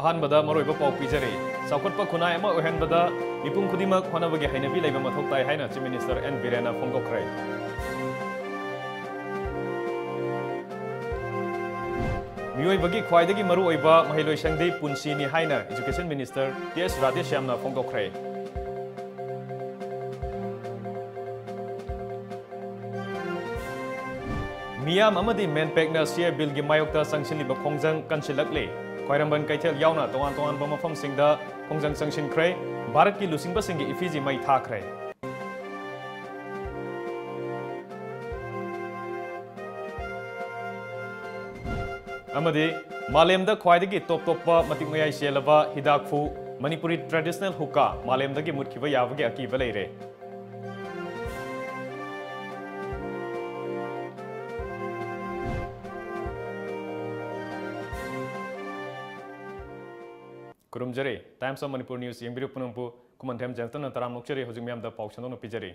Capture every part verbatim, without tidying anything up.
ꯑꯍꯥꯟꯕꯗ ꯃꯔꯨꯑꯣꯏꯕ ꯄꯥꯎ ꯄꯤꯖꯔꯤ꯫ ꯆꯥꯎꯈꯠꯄ ꯈꯨꯟꯅꯥꯏ ꯑꯃ ꯑꯣꯏꯍꯟꯕꯗ ꯃꯤꯄꯨꯝ ꯈꯨꯗꯤꯡꯃꯛ ꯍꯣꯠꯅꯕꯒꯤ ꯍꯩꯅꯕꯤ ꯂꯩꯕ ꯃꯊꯧ ꯇꯥꯏ ꯍꯥꯏꯅ Chief Minister N ꯕꯤꯔꯦꯟꯅ ꯐꯣꯡꯗꯣꯛꯈ꯭ꯔꯦ꯫ ꯃꯤꯑꯣꯏꯕꯒꯤ ꯈ꯭ꯋꯥꯏꯗꯒꯤ ꯃꯔꯨꯑꯣꯏꯕ ꯃꯍꯩꯂꯣꯏꯁꯪꯗꯤ ꯄꯨꯟꯁꯤꯅꯤ ꯍꯥꯏꯅ Education Minister ꯇꯤ ꯑꯦꯁ ꯔꯥꯙꯦꯁ꯭ꯌꯥꯝꯅ ꯐꯣꯡꯗꯣꯛꯈ꯭ꯔꯦ꯫ ꯃꯤꯌꯥꯝ ꯑꯃꯗꯤ ꯃꯦꯟꯄꯦꯛꯅ ꯁꯤ ꯑꯦ ꯕꯤꯜꯒꯤ ꯃꯥꯌꯣꯛꯇ ꯆꯪꯁꯤꯜꯂꯤꯕ ꯈꯣꯡꯖꯪ ꯀꯟꯁꯤꯜꯂꯛꯂꯤ꯫ ꯈ꯭ꯋꯥꯏꯔꯝꯕꯟ ꯀꯩꯊꯦꯜ ꯌꯥꯎꯅ ꯇꯣꯉꯥꯟ ꯇꯣꯉꯥꯟꯕ ꯃꯐꯝꯁꯤꯡꯗ ꯈꯣꯡꯖꯪ ꯆꯪꯁꯤꯟꯈ꯭ꯔꯦ꯫ ꯚꯥꯔꯠꯀꯤ ꯂꯨꯆꯤꯡꯕꯁꯤꯡꯒꯤ ꯏꯐꯤꯖꯤ ꯃꯩ ꯊꯥꯈ꯭ꯔꯦ꯫ ꯑꯃꯗꯤ ꯃꯥꯂꯦꯝꯗ ꯈ꯭ꯋꯥꯏꯗꯒꯤ ꯇꯣꯞ ꯇꯣꯞꯄ ꯃꯇꯤꯛ ꯃꯌꯥꯏ ꯆꯦꯜꯂꯕ ꯍꯤꯗꯥꯛꯐꯨ ꯃꯅꯤꯄꯨꯔꯤ traditional hookah ꯃꯥꯂꯦꯝꯗꯒꯤ ꯃꯨꯠꯈꯤꯕ ꯌꯥꯕꯒꯤ ꯑꯀꯤꯕ ꯂꯩꯔꯦ꯫ ꯈꯨꯔꯨꯝꯖꯔꯤ꯫ Times of Manipur News ꯌꯦꯡꯕꯤꯔꯤꯕ ꯄꯨꯝꯅꯃꯛꯄꯨ ꯈꯨꯃꯟꯊꯦꯝ ꯖꯦꯟꯇꯟꯅ ꯇꯔꯥꯝꯅ ꯑꯣꯛꯆꯔꯤ꯫ ꯍꯧꯖꯤꯛ ꯃꯤꯌꯥꯝꯗ ꯄꯥꯎ ꯁꯟꯗꯣꯛꯅ ꯄꯤꯖꯔꯤ꯫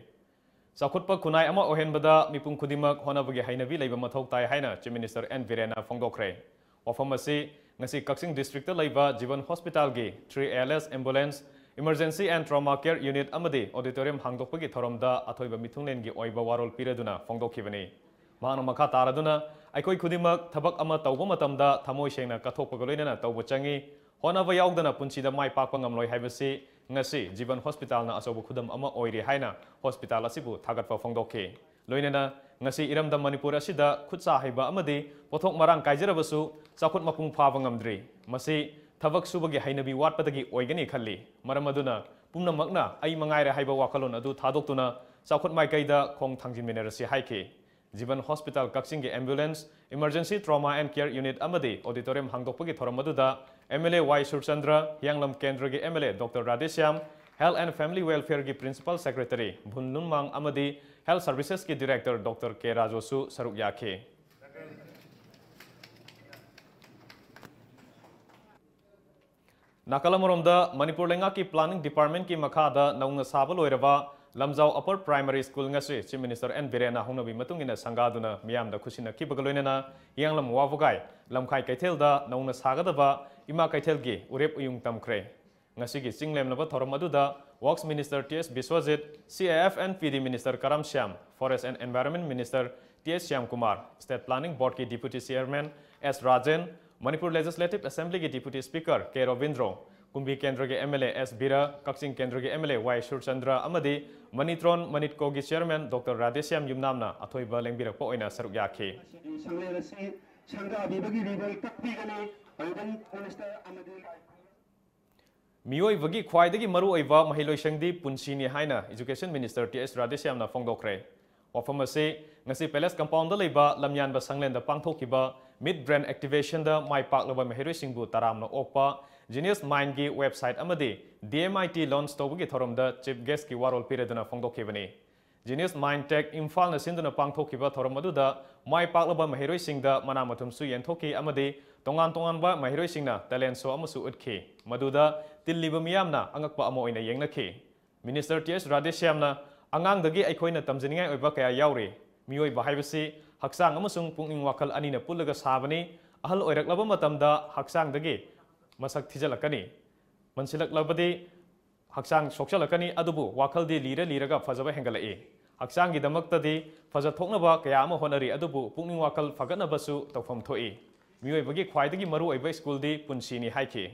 ꯆꯥꯎꯈꯠꯄ ꯈꯨꯟꯅꯥꯏ ꯑꯃ ꯑꯣꯏꯍꯟꯕꯗ ꯃꯤꯄꯨꯝ ꯈꯨꯗꯤꯡꯃꯛ ꯍꯣꯠꯅꯕꯒꯤ ꯍꯩꯅꯕꯤ ꯂꯩꯕ ꯃꯊꯧ ꯇꯥꯏ ꯍꯥꯏꯅ Chief Minister N ꯕꯤꯔꯦꯟꯅ ꯐꯣꯡꯗꯣꯛꯈ꯭ꯔꯦ꯫ ꯋꯥꯐꯝ ꯑꯁꯤ ꯉꯁꯤ ꯀꯛꯆꯤꯡ district ꯂꯩꯕ ꯖꯤꯕꯟ hospital ꯒꯤ three A L S ambulance, emergency and trauma care unit ꯑꯃꯗꯤ auditorium ꯍꯥꯡꯗꯣꯛꯄꯒꯤ ꯊꯧꯔꯝꯗ ꯑꯊꯣꯏꯕ ꯃꯤꯊꯨꯡꯂꯦꯟꯒꯤ ꯑꯣꯏꯕ ꯋꯥꯔꯣꯜ ꯄꯤꯔꯗꯨꯅ ꯐꯣꯡꯗꯣꯛꯈꯤꯕꯅꯤ꯫ ꯃꯍꯥꯛꯅ ꯃꯈꯥ ꯇꯥꯔꯗꯨꯅ, ꯑꯩꯈꯣꯏ ꯈꯨꯗꯤꯡꯃꯛ ꯊꯕꯛ ꯑꯃ ꯇꯧꯕ ꯃꯇꯝꯗ ꯊꯃꯣꯏ ꯁꯦꯡꯅ ꯀꯠꯊꯣꯛꯄꯒ ꯂꯣꯏꯅꯅ ꯇꯧꯕ ꯆꯪꯏ꯫ ꯍꯣꯠꯅꯕ ꯌꯥꯎꯗꯅ ꯄꯨꯟꯁꯤꯗ ꯃꯥꯏ ꯄꯥꯛꯄ ꯉꯝꯂꯣꯏ ꯍꯥꯏꯕꯁꯤ ꯉꯁꯤ ꯖꯤꯕꯟ hospital ꯅ ꯑꯆꯧꯕ ꯈꯨꯗꯝ ꯑꯃ ꯑꯣꯏꯔꯤ ꯍꯥꯏꯅ hospital ꯑꯁꯤꯕꯨ ꯊꯥꯒꯠꯄ ꯐꯣꯡꯗꯣꯛꯈꯤ꯫ ꯂꯣꯏꯅꯅ ꯉꯁꯤ ꯏꯔꯝꯗꯝ ꯃꯅꯤꯄꯨꯔ ꯑꯁꯤꯗ ꯈꯨꯠ ꯁꯥ ꯍꯩꯕ ꯑꯃꯗꯤ ꯄꯣꯠꯊꯣꯛ ꯃꯔꯥꯡ ꯀꯥꯏꯖꯔꯕꯁꯨ ꯆꯥꯎꯈꯠ ꯃꯄꯨꯡ ꯐꯥꯕ ꯉꯝꯗ꯭ꯔꯤ꯫ ꯃꯁꯤ ꯊꯕꯛ ꯁꯨꯕꯒꯤ ꯍꯩꯅꯕꯤ ꯋꯥꯠꯄꯗꯒꯤ ꯑꯣꯏꯒꯅꯤ ꯈꯜꯂꯤ꯫ ꯃꯔꯝ ꯑꯗꯨꯅ ꯄꯨꯝꯅꯃꯛꯅ ꯑꯩ ꯃꯉꯥꯏꯔꯦ ꯍꯥꯏꯕ ꯋꯥꯈꯜꯂꯣꯟ ꯑꯗꯨ ꯊꯥꯗꯣꯛꯇꯨꯅ ꯆꯥꯎꯈꯠ ꯃꯥꯏꯀꯩꯗ ꯈꯣꯡ ꯊꯥꯡꯖꯤꯟꯃꯤꯟꯅꯔꯁꯤ ꯍꯥꯏꯈꯤ꯫ ꯖꯤꯕꯟ hospital ꯀꯛꯆꯤꯡꯒꯤ ambulance, emergency trauma and care unit ꯑꯃꯗꯤ auditorium ꯍꯥꯡꯗꯣꯛꯄꯒꯤ ꯊꯧꯔꯝ ꯑꯗꯨꯗ M L A ꯋꯥꯏ ꯁꯨꯔꯆꯟꯗ꯭ꯔ, ꯍꯤꯌꯥꯡꯂꯝ ꯀꯦꯟꯗ꯭ꯔꯒꯤ M L A Doctor Radheshyam, Health and Family Welfare ꯒꯤ Principal Secretary ꯚꯨꯟ ꯂꯨꯟꯃꯥꯡ ꯑꯃꯗꯤ Health Services ꯀꯤ Director Doctor ꯀꯦ ꯔꯥꯖꯨꯁꯨ ꯁꯔꯨꯛ ꯌꯥꯈꯤ꯫ ꯅꯥꯀꯜ ꯑꯃꯔꯣꯝꯗ, ꯃꯅꯤꯄꯨꯔ ꯂꯩꯉꯥꯛꯀꯤ Planning Department ꯀꯤ ꯃꯈꯥꯗ ꯅꯧꯅ ꯁꯥꯕ ꯂꯣꯏꯔꯕ ꯂꯝꯖꯥꯎ Upper Primary School ꯉꯁꯤ Chief Minister N ꯕꯤꯔꯦꯟꯅ ꯍꯧꯅꯕꯤ ꯃꯇꯨꯡ ꯏꯟꯅ ꯁꯪꯒꯥꯗꯨꯅ ꯃꯤꯌꯥꯝꯗ ꯈꯨꯠꯁꯤꯟꯅꯈꯤꯕꯒ ꯂꯣꯏꯅꯅ ꯍꯤꯌꯥꯡꯂꯝ ꯋꯥꯕꯒꯥꯏ ꯂꯝꯈꯥꯏ ꯀꯩꯊꯦꯜꯗ ꯅꯧꯅ ꯁꯥꯒꯗꯕ ꯏꯃꯥ ꯀꯩꯊꯦꯜꯒꯤ ꯎꯔꯦꯞ ꯎꯌꯨꯡ ꯇꯝꯈ꯭ꯔꯦ꯫ ꯉꯁꯤꯒꯤ ꯆꯤꯡ ꯂꯦꯝꯅꯕ ꯊꯧꯔꯝ ꯑꯗꯨꯗ Works Minister T S Biswajit, C A F and P D Minister Karam Shyam, Forest and Environment Minister T S Shyam Kumar, State Planning Board ꯀꯤ Deputy Chairman S Rajen, Manipur Legislative Assembly ꯒꯤ Deputy Speaker K Ravindro, ꯀꯨꯝꯕꯤ ꯀꯦꯟꯗ꯭ꯔꯒꯤ M L A S ꯕꯤꯔ, ꯀꯛꯆꯤꯡ ꯀꯦꯟꯗ꯭ꯔꯒꯤ M L A Y Surchandra ꯑꯃꯗꯤ ꯃꯅꯤꯇ꯭ꯔꯣꯟ ꯃꯅꯤꯠꯀꯣꯒꯤ Chairman Doctor Radheshyam ꯌꯨꯝꯅꯥꯝꯅ ꯑꯊꯣꯏꯕ ꯂꯦꯡꯕꯤꯔꯛꯄ ꯑꯣꯏꯅ ꯁꯔꯨꯛ ꯌꯥꯈꯤ꯫ ꯁꯪꯂꯦꯟ ꯑꯁꯤ ꯁꯪꯒꯥꯕꯤꯕꯒꯤ ꯔꯤꯕꯟ ꯀꯛꯄꯤꯒꯅꯤ꯫ Urban Minister ꯑꯃꯗꯤ ꯃꯤꯑꯣꯏꯕꯒꯤ ꯈ꯭ꯋꯥꯏꯗꯒꯤ ꯃꯔꯨꯑꯣꯏꯕ ꯃꯍꯩꯂꯣꯏꯁꯪꯗꯤ ꯄꯨꯟꯁꯤꯅꯤ ꯍꯥꯏꯅ Education Minister T S ꯔꯥꯙꯦꯁ꯭ꯌꯥꯝꯅ ꯐꯣꯡꯗꯣꯛꯈ꯭ꯔꯦ꯫ ꯋꯥꯐꯝ ꯑꯁꯤ ꯉꯁꯤ Palace Compound ꯗ ꯂꯩꯕ ꯂꯝꯌꯥꯟꯕ ꯁꯪꯂꯦꯟꯗ ꯄꯥꯡꯊꯣꯛꯈꯤꯕ Mid Brain Activation ꯗ ꯃꯥꯏ ꯄꯥꯛꯂꯕ ꯃꯍꯩꯔꯣꯏꯁꯤꯡꯕꯨ ꯇꯔꯥꯝꯅ ꯑꯣꯛꯄ Genius Mind ꯒꯤ website ꯑꯃꯗꯤ D M I T launch ꯇꯧꯕꯒꯤ ꯊꯧꯔꯝꯗ Chief Guest ꯀꯤ ꯋꯥꯔꯣꯜ ꯄꯤꯔꯗꯨꯅ ꯐꯣꯡꯗꯣꯛꯈꯤꯕꯅꯤ꯫ Genius Mind Tech ꯏꯝꯐꯥꯜꯅ ꯁꯤꯟꯗꯨꯅ ꯄꯥꯡꯊꯣꯛꯈꯤꯕ ꯊꯧꯔꯝ ꯑꯗꯨꯗ ꯃꯥꯏ ꯄꯥꯛꯂꯕ ꯃꯍꯩꯔꯣꯏꯁꯤꯡꯗ ꯃꯅꯥ ꯃꯊꯨꯝꯁꯨ ꯌꯦꯟꯊꯣꯛꯈꯤ ꯑꯃꯗꯤ ꯇꯣꯉꯥꯟ ꯇꯣꯉꯥꯟꯕ ꯃꯍꯩꯔꯣꯏꯁꯤꯡꯅ talent show ꯑꯃꯁꯨ ꯎꯠꯈꯤ, ꯃꯗꯨꯗ ꯇꯤꯜꯂꯤꯕ ꯃꯤꯌꯥꯝꯅ ꯑꯉꯛꯄ ꯑꯃ ꯑꯣꯏꯅ ꯌꯦꯡꯅꯈꯤ꯫ Minister T S ꯔꯥꯙꯦꯁ꯭ꯌꯥꯝꯅ, "ꯑꯉꯥꯡꯗꯒꯤ ꯑꯩꯈꯣꯏꯅ ꯇꯝꯖꯅꯤꯡꯉꯥꯏ ꯑꯣꯏꯕ ꯀꯌꯥ ꯌꯥꯎꯔꯤ꯫ ꯃꯤꯑꯣꯏꯕ ꯍꯥꯏꯕꯁꯤ ꯍꯛꯆꯥꯡ ꯑꯃꯁꯨꯡ ꯄꯨꯛꯅꯤꯡ ꯋꯥꯈꯜ ꯑꯅꯤꯅ ꯄꯨꯜꯂꯒ ꯁꯥꯕꯅꯤ꯫ ꯑꯍꯜ ꯑꯣꯏꯔꯛꯂꯕ ꯃꯇꯝꯗ ꯍꯛꯆꯥꯡꯗꯒꯤ ꯃꯁꯛ ꯊꯤꯖꯤꯜꯂꯛꯀꯅꯤ, ꯃꯟꯁꯤꯜꯂꯛꯂꯕꯗꯤ ꯍꯛꯆꯥꯡ ꯁꯣꯛꯆꯜꯂꯛꯀꯅꯤ, ꯑꯗꯨꯕꯨ ꯋꯥꯈꯜꯗꯤ ꯂꯤꯔ ꯂꯤꯔꯒ ꯐꯖꯕ ꯍꯦꯟꯒꯠꯂꯛꯏ꯫ ꯍꯛꯆꯥꯡꯒꯤꯗꯃꯛꯇꯗꯤ ꯐꯖꯊꯣꯛꯅꯕ ꯀꯌꯥ ꯑꯃ ꯍꯣꯠꯅꯔꯤ, ꯑꯗꯨꯕꯨ ꯄꯨꯛꯅꯤꯡ ꯋꯥꯈꯜ ꯐꯒꯠꯅꯕꯁꯨ ꯇꯧꯐꯝ ꯊꯣꯛꯏ꯫ ꯃꯤꯑꯣꯏꯕꯒꯤ ꯈ꯭ꯋꯥꯏꯗꯒꯤ ꯃꯔꯨꯑꯣꯏꯕ school ꯗꯤ ꯄꯨꯟꯁꯤꯅꯤ" ꯍꯥꯏꯈꯤ꯫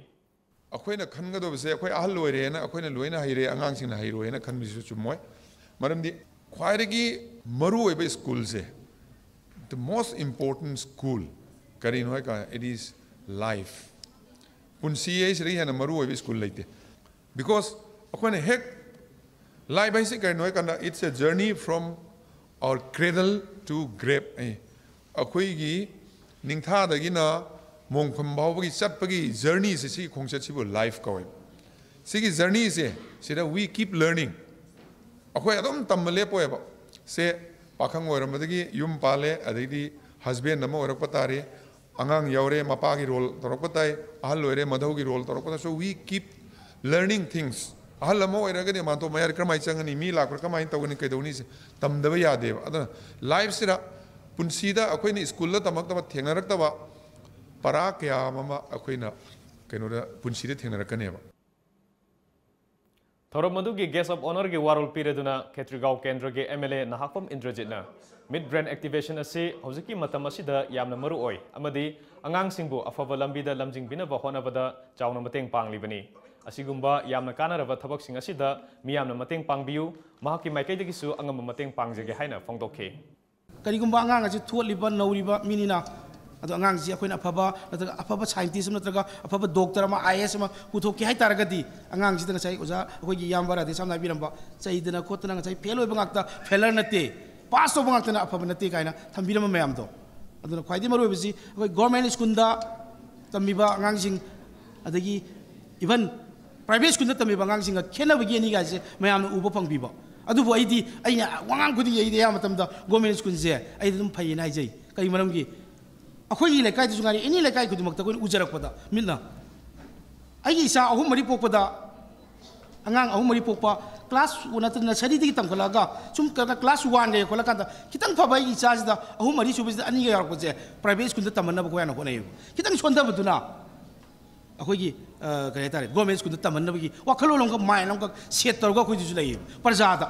ꯑꯩꯈꯣꯏꯅ ꯈꯟꯒꯗꯕꯁꯦ, ꯑꯩꯈꯣꯏ ꯑꯍꯜ ꯑꯣꯏꯔꯦꯅ ꯑꯩꯈꯣꯏꯅ ꯂꯣꯏꯅ ꯍꯩꯔꯦ, ꯑꯉꯥꯡꯁꯤꯡꯅ ꯍꯩꯔꯣꯏꯅ ꯈꯟꯕꯁꯤꯁꯨ ꯆꯨꯝꯃꯣꯏ꯫ ꯃꯔꯝꯗꯤ ꯈ꯭ꯋꯥꯏꯗꯒꯤ ꯃꯔꯨꯑꯣꯏꯕ school say, the most important school, ꯀꯔꯤꯅꯣ ꯍꯥꯏ ꯀꯥꯟꯗ, it is life. ꯄꯨꯟꯁꯤ ꯍꯥꯏꯁꯤꯗꯒꯤ ꯍꯦꯟꯅ ꯃꯔꯨꯑꯣꯏꯕ school ꯂꯩꯇꯦ꯫ Because ꯑꯩꯈꯣꯏꯅ ꯍꯦꯛ, life ꯍꯥꯏꯁꯤ ꯀꯔꯤꯅꯣ ꯍꯥꯏ ꯀꯥꯟꯗ, it's a journey from our cradle to grave ꯑꯩ꯫ ꯑꯩꯈꯣꯏꯒꯤ ꯅꯤꯡꯊꯥꯗꯒꯤꯅ ꯃꯣꯡꯐꯝ ꯐꯥꯎꯕꯒꯤ ꯆꯠꯄꯒꯤ journey ꯁꯦ, ꯁꯤꯒꯤ ꯈꯣꯡꯆꯠꯁꯤꯕꯨ life ꯀꯧꯋꯦ꯫ ꯁꯤꯒꯤ journey ꯁꯦ, ꯁꯤꯗ we keep learning꯫ ꯑꯩꯈꯣꯏ ꯑꯗꯨꯝ ꯇꯝꯕ ꯂꯦꯞꯄꯣꯏꯕ꯫ ꯁꯦ, ꯄꯥꯈꯪ ꯑꯣꯏꯔꯝꯕꯗꯒꯤ ꯌꯨꯝ ꯄꯥꯜꯂꯦ, ꯑꯗꯩꯗꯤ husband ꯑꯃ ꯑꯣꯏꯔꯛꯄ ꯇꯥꯔꯦ, ꯑꯉꯥꯡ ꯌꯥꯎꯔꯦ, ꯃꯄꯥꯒꯤ role ꯇꯧꯔꯛꯄ ꯇꯥꯏ, ꯑꯍꯜ ꯑꯣꯏꯔꯦ, ꯃꯙꯧꯒꯤ role ꯇꯧꯔꯛꯄ ꯇꯥꯏ꯫ So we keep learning things꯫ ꯑꯍꯜ ꯑꯃ ꯑꯣꯏꯔꯒꯗꯤ ꯃꯥꯟꯇꯣꯞ ꯃꯌꯥꯗ ꯀꯔꯝꯍꯥꯏꯅ ꯆꯪꯒꯅꯤ, ꯃꯤ ꯂꯥꯛꯄꯗ ꯀꯃꯥꯏꯅ ꯇꯧꯒꯅꯤ, ꯀꯩꯗꯧꯅꯤ, ꯁꯦ ꯇꯝꯗꯕ ꯌꯥꯗꯦꯕ꯫ ꯑꯗꯨꯅ life ꯁꯤꯗ ꯄꯨꯟꯁꯤꯗ ꯑꯩꯈꯣꯏꯅ school ꯗ ꯇꯝꯃꯛꯇꯕ, ꯊꯦꯡꯅꯔꯛꯇꯕ ꯄꯔꯥ ꯀꯌꯥ ꯑꯃ ꯑꯩꯈꯣꯏꯅ ꯀꯩꯅꯣꯗ ꯄꯨꯟꯁꯤꯗ ꯊꯦꯡꯅꯔꯛꯀꯅꯦꯕ꯫ ꯊꯧꯔꯝ ꯑꯗꯨꯒꯤ Guest of Honourꯒꯤ ꯋꯥꯔꯣꯜ ꯄꯤꯔꯗꯨꯅ ꯈꯦꯇ꯭ꯔꯤꯒꯥꯎ ꯀꯦꯟꯗ꯭ꯔꯒꯤ MLA Nahakpam ꯏꯟꯗ꯭ꯔꯖꯤꯠꯅ Mid Brain Activation ꯑꯁꯤ ꯍꯧꯖꯤꯛꯀꯤ ꯃꯇꯝ ꯑꯁꯤꯗ ꯌꯥꯝꯅ ꯃꯔꯨ ꯑꯣꯏ ꯑꯃꯗꯤ ꯑꯉꯥꯡꯁꯤꯡꯕꯨ ꯑꯐꯕ ꯂꯝꯕꯤꯗ ꯂꯝꯖꯤꯡꯕꯤꯅꯕ ꯍꯣꯠꯅꯕꯗ ꯆꯥꯎꯅ ꯃꯇꯦꯡ ꯄꯥꯡꯂꯤꯕꯅꯤ꯫ ꯑꯁꯤꯒꯨꯝꯕ ꯌꯥꯝꯅ ꯀꯥꯟꯅꯔꯕ ꯊꯕꯛꯁꯤꯡ ꯑꯁꯤꯗ ꯃꯤꯌꯥꯝꯅ ꯃꯇꯦꯡ ꯄꯥꯡꯕꯤꯌꯨ, ꯃꯍꯥꯛꯀꯤ ꯃꯥꯏꯀꯩꯗꯒꯤꯁꯨ ꯑꯉꯝꯕ ꯃꯇꯦꯡ ꯄꯥꯡꯖꯒꯦ ꯍꯥꯏꯅ ꯐꯣꯡꯗꯣꯛꯈꯤ꯫ ꯀꯔꯤꯒꯨꯝꯕ ꯑꯉꯥꯡ ꯑꯁꯤ ꯊꯣꯠꯂꯤꯕ ꯅꯧꯔꯤꯕ ꯃꯤꯅꯤꯅ, ꯑꯗꯣ ꯑꯉꯥꯡꯁꯤ ꯑꯩꯈꯣꯏꯅ ꯑꯐꯕ ꯅꯠꯇ꯭ꯔꯒ ꯑꯐꯕ scientist ꯑꯃ ꯅꯠꯇ꯭ꯔꯒ ꯑꯐꯕ doctor ꯑꯃ, IAS ꯑꯃ ꯄꯨꯊꯣꯛꯀꯦ ꯍꯥꯏꯇꯥꯔꯒꯗꯤ, ꯑꯉꯥꯡꯁꯤꯗ ꯉꯁꯥꯏ ꯑꯣꯖꯥ ꯑꯩꯈꯣꯏꯒꯤ ꯏꯌꯥꯝꯕ ꯔꯥꯙꯦꯁ꯭ꯌꯥꯝꯅ ꯍꯥꯏꯕꯤꯔꯝꯕ, ꯆꯩꯗꯅ ꯈꯣꯠꯇꯅ ꯉꯁꯥꯏ fail ꯑꯣꯏꯕ ꯉꯥꯛꯇ failure ꯅꯠꯇꯦ, pass ꯇꯧꯕ ꯉꯥꯛꯇꯅ ꯑꯐꯕ ꯅꯠꯇꯦ ꯀꯥꯏꯅ ꯊꯝꯕꯤꯔꯝꯕ ꯃꯌꯥꯝꯗꯣ꯫ ꯑꯗꯨꯅ ꯈ꯭ꯋꯥꯏꯗꯒꯤ ꯃꯔꯨꯑꯣꯏꯕꯁꯤ ꯑꯩꯈꯣꯏ government schoolꯗ ꯇꯝꯃꯤꯕ ꯑꯉꯥꯡꯁꯤꯡ, ꯑꯗꯒꯤ even private schoolꯗ ꯇꯝꯃꯤꯕ ꯑꯉꯥꯡꯁꯤꯡꯒ ꯈꯦꯠꯅꯕꯒꯤ ꯑꯅꯤꯒꯥꯏꯁꯦ ꯃꯌꯥꯝꯅ ꯎꯕ ꯐꯪꯕꯤꯕ꯫ ꯑꯗꯨꯕꯨ ꯑꯩꯗꯤ, ꯑꯩꯅ ꯋꯥꯉꯥꯡ ꯈꯨꯗꯤꯡꯒꯤ ꯑꯩꯗꯤ ꯑꯌꯥꯝꯕ ꯃꯇꯝꯗ government schoolꯁꯦ ꯑꯩꯗꯤ ꯑꯗꯨꯝ ꯐꯩꯌꯦꯅ ꯍꯥꯏꯖꯩ꯫ ꯀꯔꯤ ꯃꯔꯝꯒꯤ? ꯑꯩꯈꯣꯏꯒꯤ ꯂꯩꯀꯥꯏꯗꯁꯨ ꯉꯥꯏꯔꯦ, any ꯂꯩꯀꯥꯏ ꯈꯨꯗꯤꯡꯃꯛꯇ ꯑꯩꯈꯣꯏꯅ ꯎꯖꯔꯛꯄꯗ ꯃꯤꯠꯅ, ꯑꯩꯒꯤ ꯏꯆꯥ ꯑꯍꯨꯝ ꯃꯔꯤ ꯄꯣꯛꯄꯗ, ꯑꯉꯥꯡ ꯑꯍꯨꯝ ꯃꯔꯤ ꯄꯣꯛꯄ, class one ꯅꯠꯇ꯭ꯔꯒ nurseryꯗꯒꯤ ꯇꯝꯈꯠꯂꯛꯑꯒ ꯁꯨꯝ class oneꯒ ꯌꯧꯈꯠꯂꯀꯥꯟꯗ ꯈꯤꯇꯪ ꯐꯕ ꯑꯩꯒꯤ ꯏꯆꯥꯁꯤꯗ ꯑꯍꯨꯝ ꯃꯔꯤ ꯁꯨꯕꯁꯤꯗ ꯑꯅꯤꯒ ꯌꯥꯎꯔꯛꯄꯁꯦ private schoolꯗ ꯇꯝꯍꯟꯅꯕ ꯑꯩꯈꯣꯏꯅ ꯍꯣꯠꯅꯩꯌꯦꯕ꯫ ꯈꯤꯇꯪ ꯁꯣꯟꯊꯕꯗꯨꯅ ꯑꯩꯈꯣꯏꯒꯤ, ꯑ, ꯀꯔꯤ ꯍꯥꯏꯇꯥꯔꯦ, government schoolꯗ ꯇꯝꯍꯟꯅꯕꯒꯤ ꯋꯥꯈꯜꯂꯣꯟ ꯑꯃꯈꯛ, mind ꯑꯃꯈꯛ set ꯇꯧꯔꯒ ꯑꯩꯈꯣꯏꯗꯁꯨ ꯂꯩꯌꯦꯕ ꯄ꯭ꯔꯖꯥꯗ꯫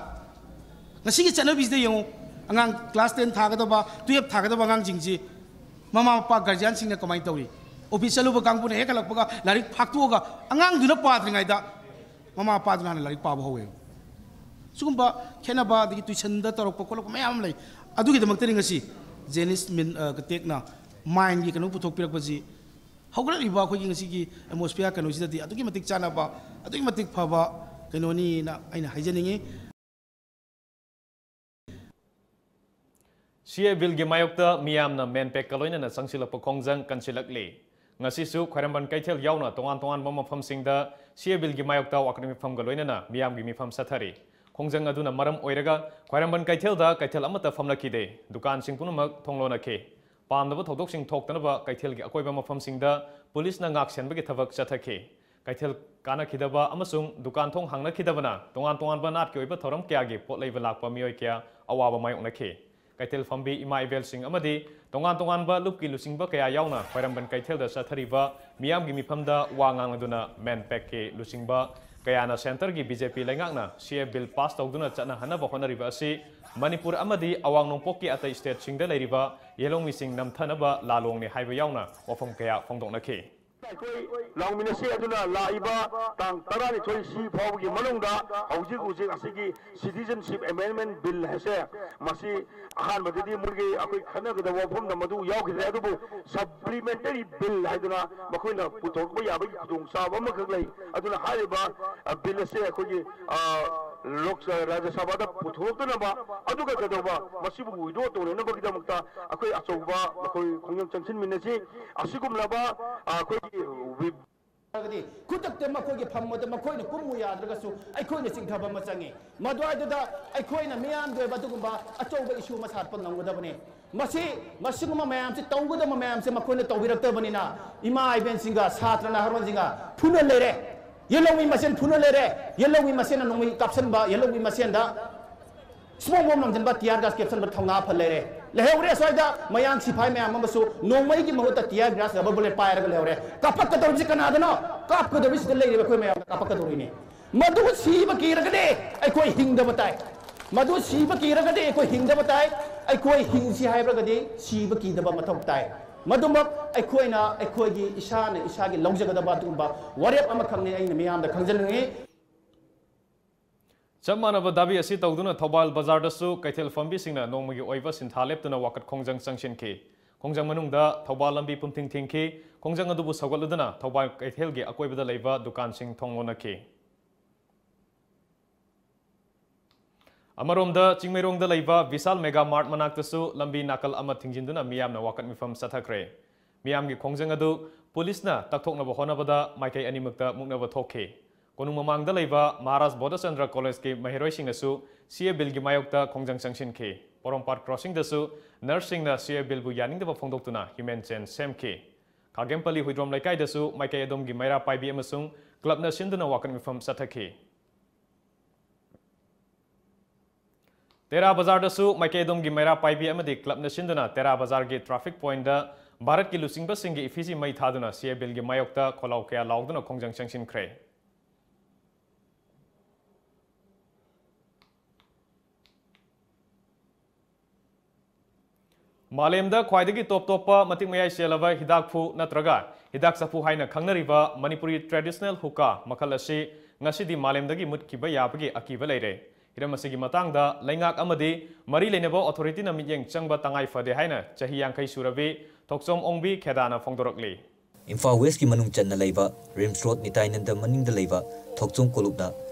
ꯉꯁꯤꯒꯤ ꯆꯠꯅꯕꯤꯁꯤꯗ ꯌꯦꯡꯉꯨ, ꯑꯉꯥꯡ class ten ꯊꯥꯒꯗꯕ, twelve ꯊꯥꯒꯗꯕ ꯑꯉꯥꯡꯁꯤꯡꯁꯤ ꯃꯃꯥ ꯃꯄꯥ guardianꯁꯤꯡꯅ ꯀꯃꯥꯏꯅ ꯇꯧꯔꯤ? Office ꯆꯠꯂꯨꯕ ꯀꯥꯡꯕꯨꯅ ꯍꯦꯛ ꯍꯜꯂꯛꯄꯒ ꯂꯥꯏꯔꯤꯛ ꯐꯥꯛꯇꯣꯛꯑꯒ ꯑꯉꯥꯡꯗꯨꯅ ꯄꯥꯗ꯭ꯔꯤꯉꯩꯗ ꯃꯃꯥ ꯃꯄꯥꯗꯨꯅ ꯍꯥꯟꯅ ꯂꯥꯏꯔꯤꯛ ꯄꯥꯕ ꯍꯧꯋꯦꯕ꯫ ꯁꯤꯒꯨꯝꯕ ꯈꯦꯠꯅꯕ, ꯑꯗꯒꯤ tuitionꯗ ꯇꯧꯔꯛꯄ ꯈꯣꯠꯂꯛꯄ ꯃꯌꯥꯝ ꯑꯃ ꯂꯩ꯫ ꯑꯗꯨꯒꯤꯗꯃꯛꯇꯅꯤ ꯉꯁꯤ Janice Min, ꯑ, Katekꯅ mindꯒꯤ ꯀꯩꯅꯣ ꯄꯨꯊꯣꯛꯄꯤꯔꯛꯄꯁꯤ ꯍꯧꯒꯠꯂꯛꯂꯤꯕ ꯑꯩꯈꯣꯏꯒꯤ ꯉꯁꯤꯒꯤ atmosphere ꯀꯩꯅꯣꯁꯤꯗꯗꯤ ꯑꯗꯨꯛꯀꯤ ꯃꯇꯤꯛ ꯆꯥꯟꯅꯕ, ꯑꯗꯨꯛꯀꯤ ꯃꯇꯤꯛ ꯐꯕ ꯀꯩꯅꯣꯅꯤꯅ ꯑꯩꯅ ꯍꯥꯏꯖꯅꯤꯡꯉꯤ꯫ CAA billꯒꯤ ꯃꯥꯌꯣꯛꯇ ꯃꯤꯌꯥꯝꯅ MANPACꯀ ꯂꯣꯏꯅꯅ ꯆꯪꯁꯤꯜꯂꯛꯄ ꯈꯣꯡꯖꯪ ꯀꯟꯁꯤꯜꯂꯛꯂꯤ꯫ ꯉꯁꯤꯁꯨ ꯈ꯭ꯋꯥꯏꯔꯝꯕꯟ ꯀꯩꯊꯦꯜ ꯌꯥꯎꯅ ꯇꯣꯉꯥꯟ ꯇꯣꯉꯥꯟꯕ ꯃꯐꯝꯁꯤꯡꯗ CAA billꯒꯤ ꯃꯥꯌꯣꯛꯇ ꯋꯥꯀꯠ ꯃꯤꯐꯝꯒ ꯂꯣꯏꯅꯅ ꯃꯤꯌꯥꯝꯒꯤ ꯃꯤꯐꯝ ꯆꯠꯊꯔꯤ꯫ ꯈꯣꯡꯖꯪ ꯑꯗꯨꯅ ꯃꯔꯝ ꯑꯣꯏꯔꯒ ꯈ꯭ꯋꯥꯏꯔꯝꯕꯟ ꯀꯩꯊꯦꯜꯗ ꯀꯩꯊꯦꯜ ꯑꯃꯠꯇ ꯐꯝꯂꯛꯈꯤꯗꯦ꯫ ꯗꯨꯀꯥꯟꯁꯤꯡ ꯄꯨꯝꯅꯃꯛ ꯊꯣꯡ ꯂꯣꯟꯅꯈꯤ꯫ ꯄꯥꯝꯗꯕ ꯊꯧꯗꯣꯛꯁꯤꯡ ꯊꯣꯛꯇꯅꯕ ꯀꯩꯊꯦꯜꯒꯤ ꯑꯀꯣꯏꯕ ꯃꯐꯝꯁꯤꯡꯗ ꯄꯨꯂꯤꯁꯅ ꯉꯥꯛ ꯁꯦꯟꯕꯒꯤ ꯊꯕꯛ ꯆꯠꯊꯈꯤ꯫ ꯀꯩꯊꯦꯜ ꯀꯥꯅꯈꯤꯗꯕ ꯑꯃꯁꯨꯡ ꯗꯨꯀꯥꯟ ꯊꯣꯡ ꯍꯥꯡꯅꯈꯤꯗꯕꯅ ꯇꯣꯉꯥꯟ ꯇꯣꯉꯥꯟꯕ ꯅꯥꯠꯀꯤ ꯑꯣꯏꯕ ꯊꯧꯔꯝ ꯀꯌꯥꯒꯤ ꯄꯣꯠ ꯂꯩꯕ ꯂꯥꯛꯄ ꯃꯤꯑꯣꯏ ꯀꯌꯥ ꯑꯋꯥꯕ ꯃꯥꯌꯣꯛꯅꯈꯤ꯫ ꯀꯩꯊꯦꯜ ꯐꯝꯕꯤ ꯏꯃꯥ ꯏꯕꯦꯜꯁꯤꯡ ꯑꯃꯗꯤ ꯇꯣꯉꯥꯟ ꯇꯣꯉꯥꯟꯕ ꯂꯨꯞꯀꯤ ꯂꯨꯆꯤꯡꯕ ꯀꯌꯥ ꯌꯥꯎꯅ ꯈ꯭ꯋꯥꯏꯔꯝꯕꯟ ꯀꯩꯊꯦꯜꯗ ꯆꯠꯊꯔꯤꯕ ꯃꯤꯌꯥꯝꯒꯤ ꯃꯤꯐꯝꯗ ꯋꯥ ꯉꯥꯡꯂꯗꯨꯅ MANPACꯀꯤ ꯂꯨꯆꯤꯡꯕ ꯀꯌꯥꯅ centreꯒꯤ BJP ꯂꯩꯉꯥꯛꯅ CAA bill pass ꯇꯧꯗꯨꯅ ꯆꯠꯅꯍꯟꯅꯕ ꯍꯣꯠꯅꯔꯤꯕ ꯑꯁꯤ ꯃꯅꯤꯄꯨꯔ ꯑꯃꯗꯤ ꯑꯋꯥꯡ ꯅꯣꯡꯄꯣꯛꯀꯤ ꯑꯇꯩ stateꯁꯤꯡꯗ ꯂꯩꯔꯤꯕ ꯌꯦꯜꯍꯧꯃꯤꯁꯤꯡ ꯅꯝꯊꯅꯕ ꯂꯥꯂꯣꯡꯅꯤ ꯍꯥꯏꯕ ꯌꯥꯎꯅ ꯋꯥꯐꯝ ꯀꯌꯥ ꯐꯣꯡꯗꯣꯛꯅꯈꯤ꯫ ꯑꯩꯈꯣꯏ ꯂꯥꯎꯃꯤꯟꯅꯁꯤ꯫ ꯑꯗꯨꯅ ꯂꯥꯛꯏꯕ ꯇꯥꯡ ꯇꯔꯥꯅꯤꯊꯣꯏ ꯁꯤ ꯐꯥꯎꯕꯒꯤ ꯃꯅꯨꯡꯗ ꯍꯧꯖꯤꯛ ꯍꯧꯖꯤꯛ ꯑꯁꯤꯒꯤ Citizenship Amendment Bill ꯍꯥꯏꯁꯦ, ꯃꯁꯤ ꯑꯍꯥꯟꯕꯗꯗꯤ ꯃꯣꯏꯒꯤ ꯑꯩꯈꯣꯏ ꯈꯟꯅꯒꯗꯕ ꯋꯥꯐꯝꯗ ꯃꯗꯨ ꯌꯥꯎꯈꯤꯗ꯭ꯔꯦ, ꯑꯗꯨꯕꯨ supplementary bill ꯍꯥꯏꯗꯨꯅ ꯃꯈꯣꯏꯅ ꯄꯨꯊꯣꯔꯛꯄ ꯌꯥꯕꯒꯤ ꯈꯨꯗꯣꯡꯆꯥꯕ ꯑꯃꯈꯛ ꯂꯩ꯫ ꯑꯗꯨꯅ ꯍꯥꯏꯔꯤꯕ, ꯑ, bill ꯑꯁꯦ ꯑꯩꯈꯣꯏꯒꯤ, ꯑ, ꯂꯣꯛ-, ꯔꯥꯖ꯭ꯌ ꯁꯚꯥꯗ ꯄꯨꯊꯣꯔꯛꯇꯅꯕ, ꯑꯗꯨꯒ ꯀꯩꯗꯧꯕ, ꯃꯁꯤꯕꯨ withdraw ꯇꯧꯅꯅꯕꯒꯤꯗꯃꯛꯇ ꯑꯩꯈꯣꯏ ꯑꯆꯧꯕ ꯑꯩꯈꯣꯏ ꯈꯣꯡꯖꯪ ꯆꯪꯁꯤꯟꯃꯤꯟꯅꯁꯤ꯫ ꯑꯁꯤꯒꯨꯝꯂꯕ, ꯑ, ꯑꯩꯈꯣꯏꯒꯤ ꯋꯤ-, ꯍꯥꯏꯔꯒꯗꯤ ꯈꯨꯗꯛꯇ ꯃꯈꯣꯏꯒꯤ ꯐꯝꯕꯗ ꯃꯈꯣꯏꯅ ꯀꯨꯝꯃꯨ ꯌꯥꯗ꯭ꯔꯒꯁꯨ ꯑꯩꯈꯣꯏꯅ ꯆꯤꯡꯊꯕ ꯑꯃ ꯆꯪꯉꯤ꯫ ꯃꯗꯨꯋꯥꯏꯗꯨꯗ ꯑꯩꯈꯣꯏꯅ ꯃꯤꯌꯥꯝꯒꯤ ꯑꯣꯏꯕ ꯑꯗꯨꯒꯨꯝꯕ ꯑꯆꯧꯕ issue ꯑꯃ ꯁꯥꯠꯄ ꯉꯝꯒꯗꯕꯅꯤ꯫ ꯃꯁꯤ, ꯃꯁꯤꯒꯨꯝꯕ ꯃꯌꯥꯝꯁꯤ ꯇꯧꯒꯗꯕ ꯃꯌꯥꯝꯁꯤ ꯃꯈꯣꯏꯅ ꯇꯧꯕꯤꯔꯛꯇꯕꯅꯤꯅ ꯏꯃꯥ ꯏꯕꯦꯟꯁꯤꯡꯒ ꯁꯥꯇ꯭ꯔ ꯅꯍꯥꯔꯣꯟꯁꯤꯡꯒ ꯐꯨꯅ ꯂꯩꯔꯦ꯫ ꯌꯦꯜꯍꯧꯃꯤ ꯃꯁꯦꯟ ꯐꯨꯅ ꯂꯩꯔꯦ꯫ ꯌꯦꯜꯍꯧꯃꯤ ꯃꯁꯦꯟꯅ ꯅꯣꯡꯃꯩ ꯀꯥꯞꯁꯟꯕ, ꯌꯦꯜꯍꯧꯃꯤ ꯃꯁꯦꯟꯗ smoke bomb ꯅꯝꯁꯤꯟꯕ, tear gas ꯀꯥꯞꯁꯟꯕ ꯊꯧꯅꯥ ꯐ ꯂꯩꯔꯦ꯫ ꯂꯩꯍꯧꯔꯦ ꯑꯁ꯭ꯋꯥꯏꯗ ꯃꯌꯥꯡ ꯁꯤꯐꯥꯏ ꯃꯌꯥꯝ ꯑꯃꯁꯨ ꯅꯣꯡꯃꯩꯒꯤ ꯃꯍꯨꯠꯇ tear gas, rubber bullet ꯄꯥꯏꯔꯒ ꯂꯩꯍꯧꯔꯦ꯫ ꯀꯥꯞꯄꯛꯀꯗꯧꯔꯤꯁꯤ ꯀꯅꯥꯗꯅꯣ? ꯀꯥꯞꯀꯗꯧꯔꯤꯁꯤꯗ ꯂꯩꯔꯤꯕ ꯑꯩꯈꯣꯏ ꯃꯌꯥꯝꯗ ꯀꯥꯞꯄꯛꯀꯗꯧꯔꯤꯅꯤ꯫ ꯃꯗꯨ ꯁꯤꯕ ꯀꯤꯔꯒꯗꯤ ꯑꯩꯈꯣꯏ ꯍꯤꯡꯗꯕ ꯇꯥꯏ꯫ ꯃꯗꯨ ꯁꯤꯕ ꯀꯤꯔꯒꯗꯤ ꯑꯩꯈꯣꯏ ꯍꯤꯡꯗꯕ ꯇꯥꯏ꯫ ꯑꯩꯈꯣꯏ ꯍꯤꯡꯁꯤ ꯍꯥꯏꯔꯒꯗꯤ ꯁꯤꯕ ꯀꯤꯗꯕ ꯃꯊꯧ ꯇꯥꯏ꯫ ꯃꯗꯨꯃꯛ ꯑꯩꯈꯣꯏꯅ ꯑꯩꯈꯣꯏꯒꯤ ꯏꯁꯥꯅ ꯏꯁꯥꯒꯤ ꯂꯧꯖꯒꯗꯕ ꯑꯗꯨꯒꯨꯝꯕ ꯋꯥꯔꯦꯞ ꯑꯃꯈꯛꯅꯤ ꯑꯩꯅ ꯃꯤꯌꯥꯝꯗ ꯈꯪꯖꯅꯤꯡꯉꯤ꯫ ꯆꯞ ꯃꯥꯟꯅꯕ ꯗꯥꯕꯤ ꯑꯁꯤ ꯇꯧꯗꯨꯅ ꯊꯧꯕꯥꯜ ꯕꯖꯥꯔꯗꯁꯨ ꯀꯩꯊꯦꯜ ꯐꯝꯕꯤꯁꯤꯡꯅ ꯅꯣꯡꯃꯒꯤ ꯑꯣꯏꯕ ꯁꯤꯟꯊꯥ ꯂꯦꯞꯇꯨꯅ ꯋꯥꯀꯠ ꯈꯣꯡꯖꯪ ꯆꯪꯁꯤꯟꯈꯤ꯫ ꯈꯣꯡꯖꯪ ꯃꯅꯨꯡꯗ ꯊꯧꯕꯥꯜ ꯂꯝꯕꯤ ꯄꯨꯝꯊꯤꯡ ꯊꯤꯡꯈꯤ꯫ ꯈꯣꯡꯖꯪ ꯑꯗꯨꯕꯨ ꯁꯧꯒꯠꯂꯗꯨꯅ ꯊꯧꯕꯥꯜ ꯀꯩꯊꯦꯜꯒꯤ ꯑꯀꯣꯏꯕꯗ ꯂꯩꯕ ꯗꯨꯀꯥꯟꯁꯤꯡ ꯊꯣꯡ ꯂꯣꯟꯅꯈꯤ꯫ ꯑꯃꯔꯣꯝꯗ, ꯆꯤꯡꯃꯩꯔꯣꯡꯗ ꯂꯩꯕ ꯕꯤꯁꯥꯜ ꯃꯦꯒꯥ ꯃꯥꯔꯠ ꯃꯅꯥꯛꯇꯁꯨ ꯂꯝꯕꯤ ꯅꯥꯀꯜ ꯑꯃ ꯊꯤꯡꯖꯤꯟꯗꯨꯅ ꯃꯤꯌꯥꯝꯅ ꯋꯥꯀꯠ ꯃꯤꯐꯝ ꯆꯠꯊꯈ꯭ꯔꯦ꯫ ꯃꯤꯌꯥꯝꯒꯤ ꯈꯣꯡꯖꯪ ꯑꯗꯨ ꯄꯨꯂꯤꯁꯅ ꯇꯛꯊꯣꯛꯅꯕ ꯍꯣꯠꯅꯕꯗ ꯃꯥꯏꯀꯩ ꯑꯅꯤꯃꯛꯇ ꯃꯨꯛꯅꯕ ꯊꯣꯛꯈꯤ꯫ ꯀꯣꯅꯨꯡ ꯃꯃꯥꯡꯗ ꯂꯩꯕ ꯃꯍꯥꯔꯥꯖ ꯕꯣꯙꯆꯟꯗ꯭ꯔ ꯀꯣꯂꯦꯖꯀꯤ ꯃꯍꯩꯔꯣꯏꯁꯤꯡꯅꯁꯨ CAA billꯒꯤ ꯃꯥꯌꯣꯛꯇ ꯈꯣꯡꯖꯪ ꯆꯪꯁꯤꯟꯈꯤ꯫ ꯄꯣꯔꯣꯝꯄꯥꯠ ꯀ꯭ꯔꯣꯁꯤꯡꯗꯁꯨ ꯅꯔꯁꯁꯤꯡꯅ CAA billꯕꯨ ꯌꯥꯅꯤꯡꯗꯕ ꯐꯣꯡꯗꯣꯛꯇꯨꯅ human chain ꯁꯦꯝꯈꯤ꯫ ꯈꯥꯒꯦꯝꯄꯜꯂꯤ ꯍꯨꯏꯗ꯭ꯔꯣꯝ ꯂꯩꯀꯥꯏꯗꯁꯨ ꯃꯥꯏꯀꯩ ꯑꯗꯣꯝꯒꯤ ꯃꯩꯔꯥ ꯄꯥꯏꯕꯤ ꯑꯃꯁꯨꯡ ꯀ꯭ꯂꯕꯅ ꯁꯤꯟꯗꯨꯅ ꯋꯥꯀꯠ ꯃꯤꯐꯝ ꯆꯠꯊꯈꯤ꯫ ꯇꯦꯔꯥ ꯕꯖꯥꯔꯗꯁꯨ ꯃꯥꯏꯀꯩ ꯑꯗꯣꯝꯒꯤ ꯃꯩꯔꯥ ꯄꯥꯏꯕꯤ ꯑꯃꯗꯤ ꯀ꯭ꯂꯕꯅ ꯁꯤꯟꯗꯨꯅ ꯇꯦꯔꯥ ꯕꯖꯥꯔꯒꯤ ꯇ꯭ꯔꯥꯐꯤꯛ ꯄꯣꯏꯟꯠꯇ ꯚꯥꯔꯠꯀꯤ ꯂꯨꯆꯤꯡꯕꯁꯤꯡꯒꯤ ꯏꯐꯤꯖꯤ ꯃꯩ ꯊꯥꯗꯨꯅ ꯁꯤ ꯑꯦ ꯕꯤꯜꯒꯤ ꯃꯥꯌꯣꯛꯇ ꯈꯣꯜꯂꯥꯎ ꯀꯌꯥ ꯂꯥꯎꯗꯨꯅ ꯈꯣꯡꯖꯪ ꯆꯪꯁꯤꯟꯈ꯭ꯔꯦ꯫ ꯃꯥꯂꯦꯝꯗ ꯈ꯭ꯋꯥꯏꯗꯒꯤ ꯇꯣꯞ ꯇꯣꯞꯄ ꯃꯇꯤꯛ ꯃꯌꯥꯏ ꯆꯦꯜꯂꯕ ꯍꯤꯗꯥꯛꯐꯨ ꯅꯠꯇ꯭ꯔꯒ ꯍꯤꯗꯥꯛ ꯆꯐꯨ ꯍꯥꯏꯅ ꯈꯪꯅꯔꯤꯕ ꯃꯅꯤꯄꯨꯔꯤ traditional hookah ꯃꯈꯜ ꯑꯁꯤ ꯉꯁꯤꯗꯤ ꯃꯥꯂꯦꯝꯗꯒꯤ ꯃꯨꯠꯈꯤꯕ ꯌꯥꯕꯒꯤ ꯑꯀꯤꯕ ꯂꯩꯔꯦ꯫ ꯍꯤꯔꯝ ꯑꯁꯤꯒꯤ ꯃꯇꯥꯡꯗ ꯂꯩꯉꯥꯛ ꯑꯃꯗꯤ ꯃꯔꯤ ꯂꯩꯅꯕ authority ꯅ ꯃꯤꯠꯌꯦꯡ ꯆꯪꯕ ꯇꯉꯥꯏ ꯐꯗꯦ ꯍꯥꯏꯅ ꯆꯍꯤ ꯌꯥꯡꯈꯩ ꯁꯨꯔꯕꯤ ꯊꯣꯛꯆꯣꯝ ꯑꯣꯡꯕꯤ ꯈꯦꯗꯥꯅ ꯐꯣꯡꯗꯣꯔꯛꯂꯤ꯫ ꯏꯝꯐꯥꯜ ꯋꯦꯁꯀꯤ ꯃꯅꯨꯡ ꯆꯟꯅ ꯂꯩꯕ ꯔꯤꯝꯁ ꯔꯣꯗ ꯅꯤꯇꯥꯏꯅꯟꯗ ꯃꯅꯤꯡꯗ ꯂꯩꯕ ꯊꯣꯛꯆꯣꯝ ꯀꯣꯂꯨꯞꯅ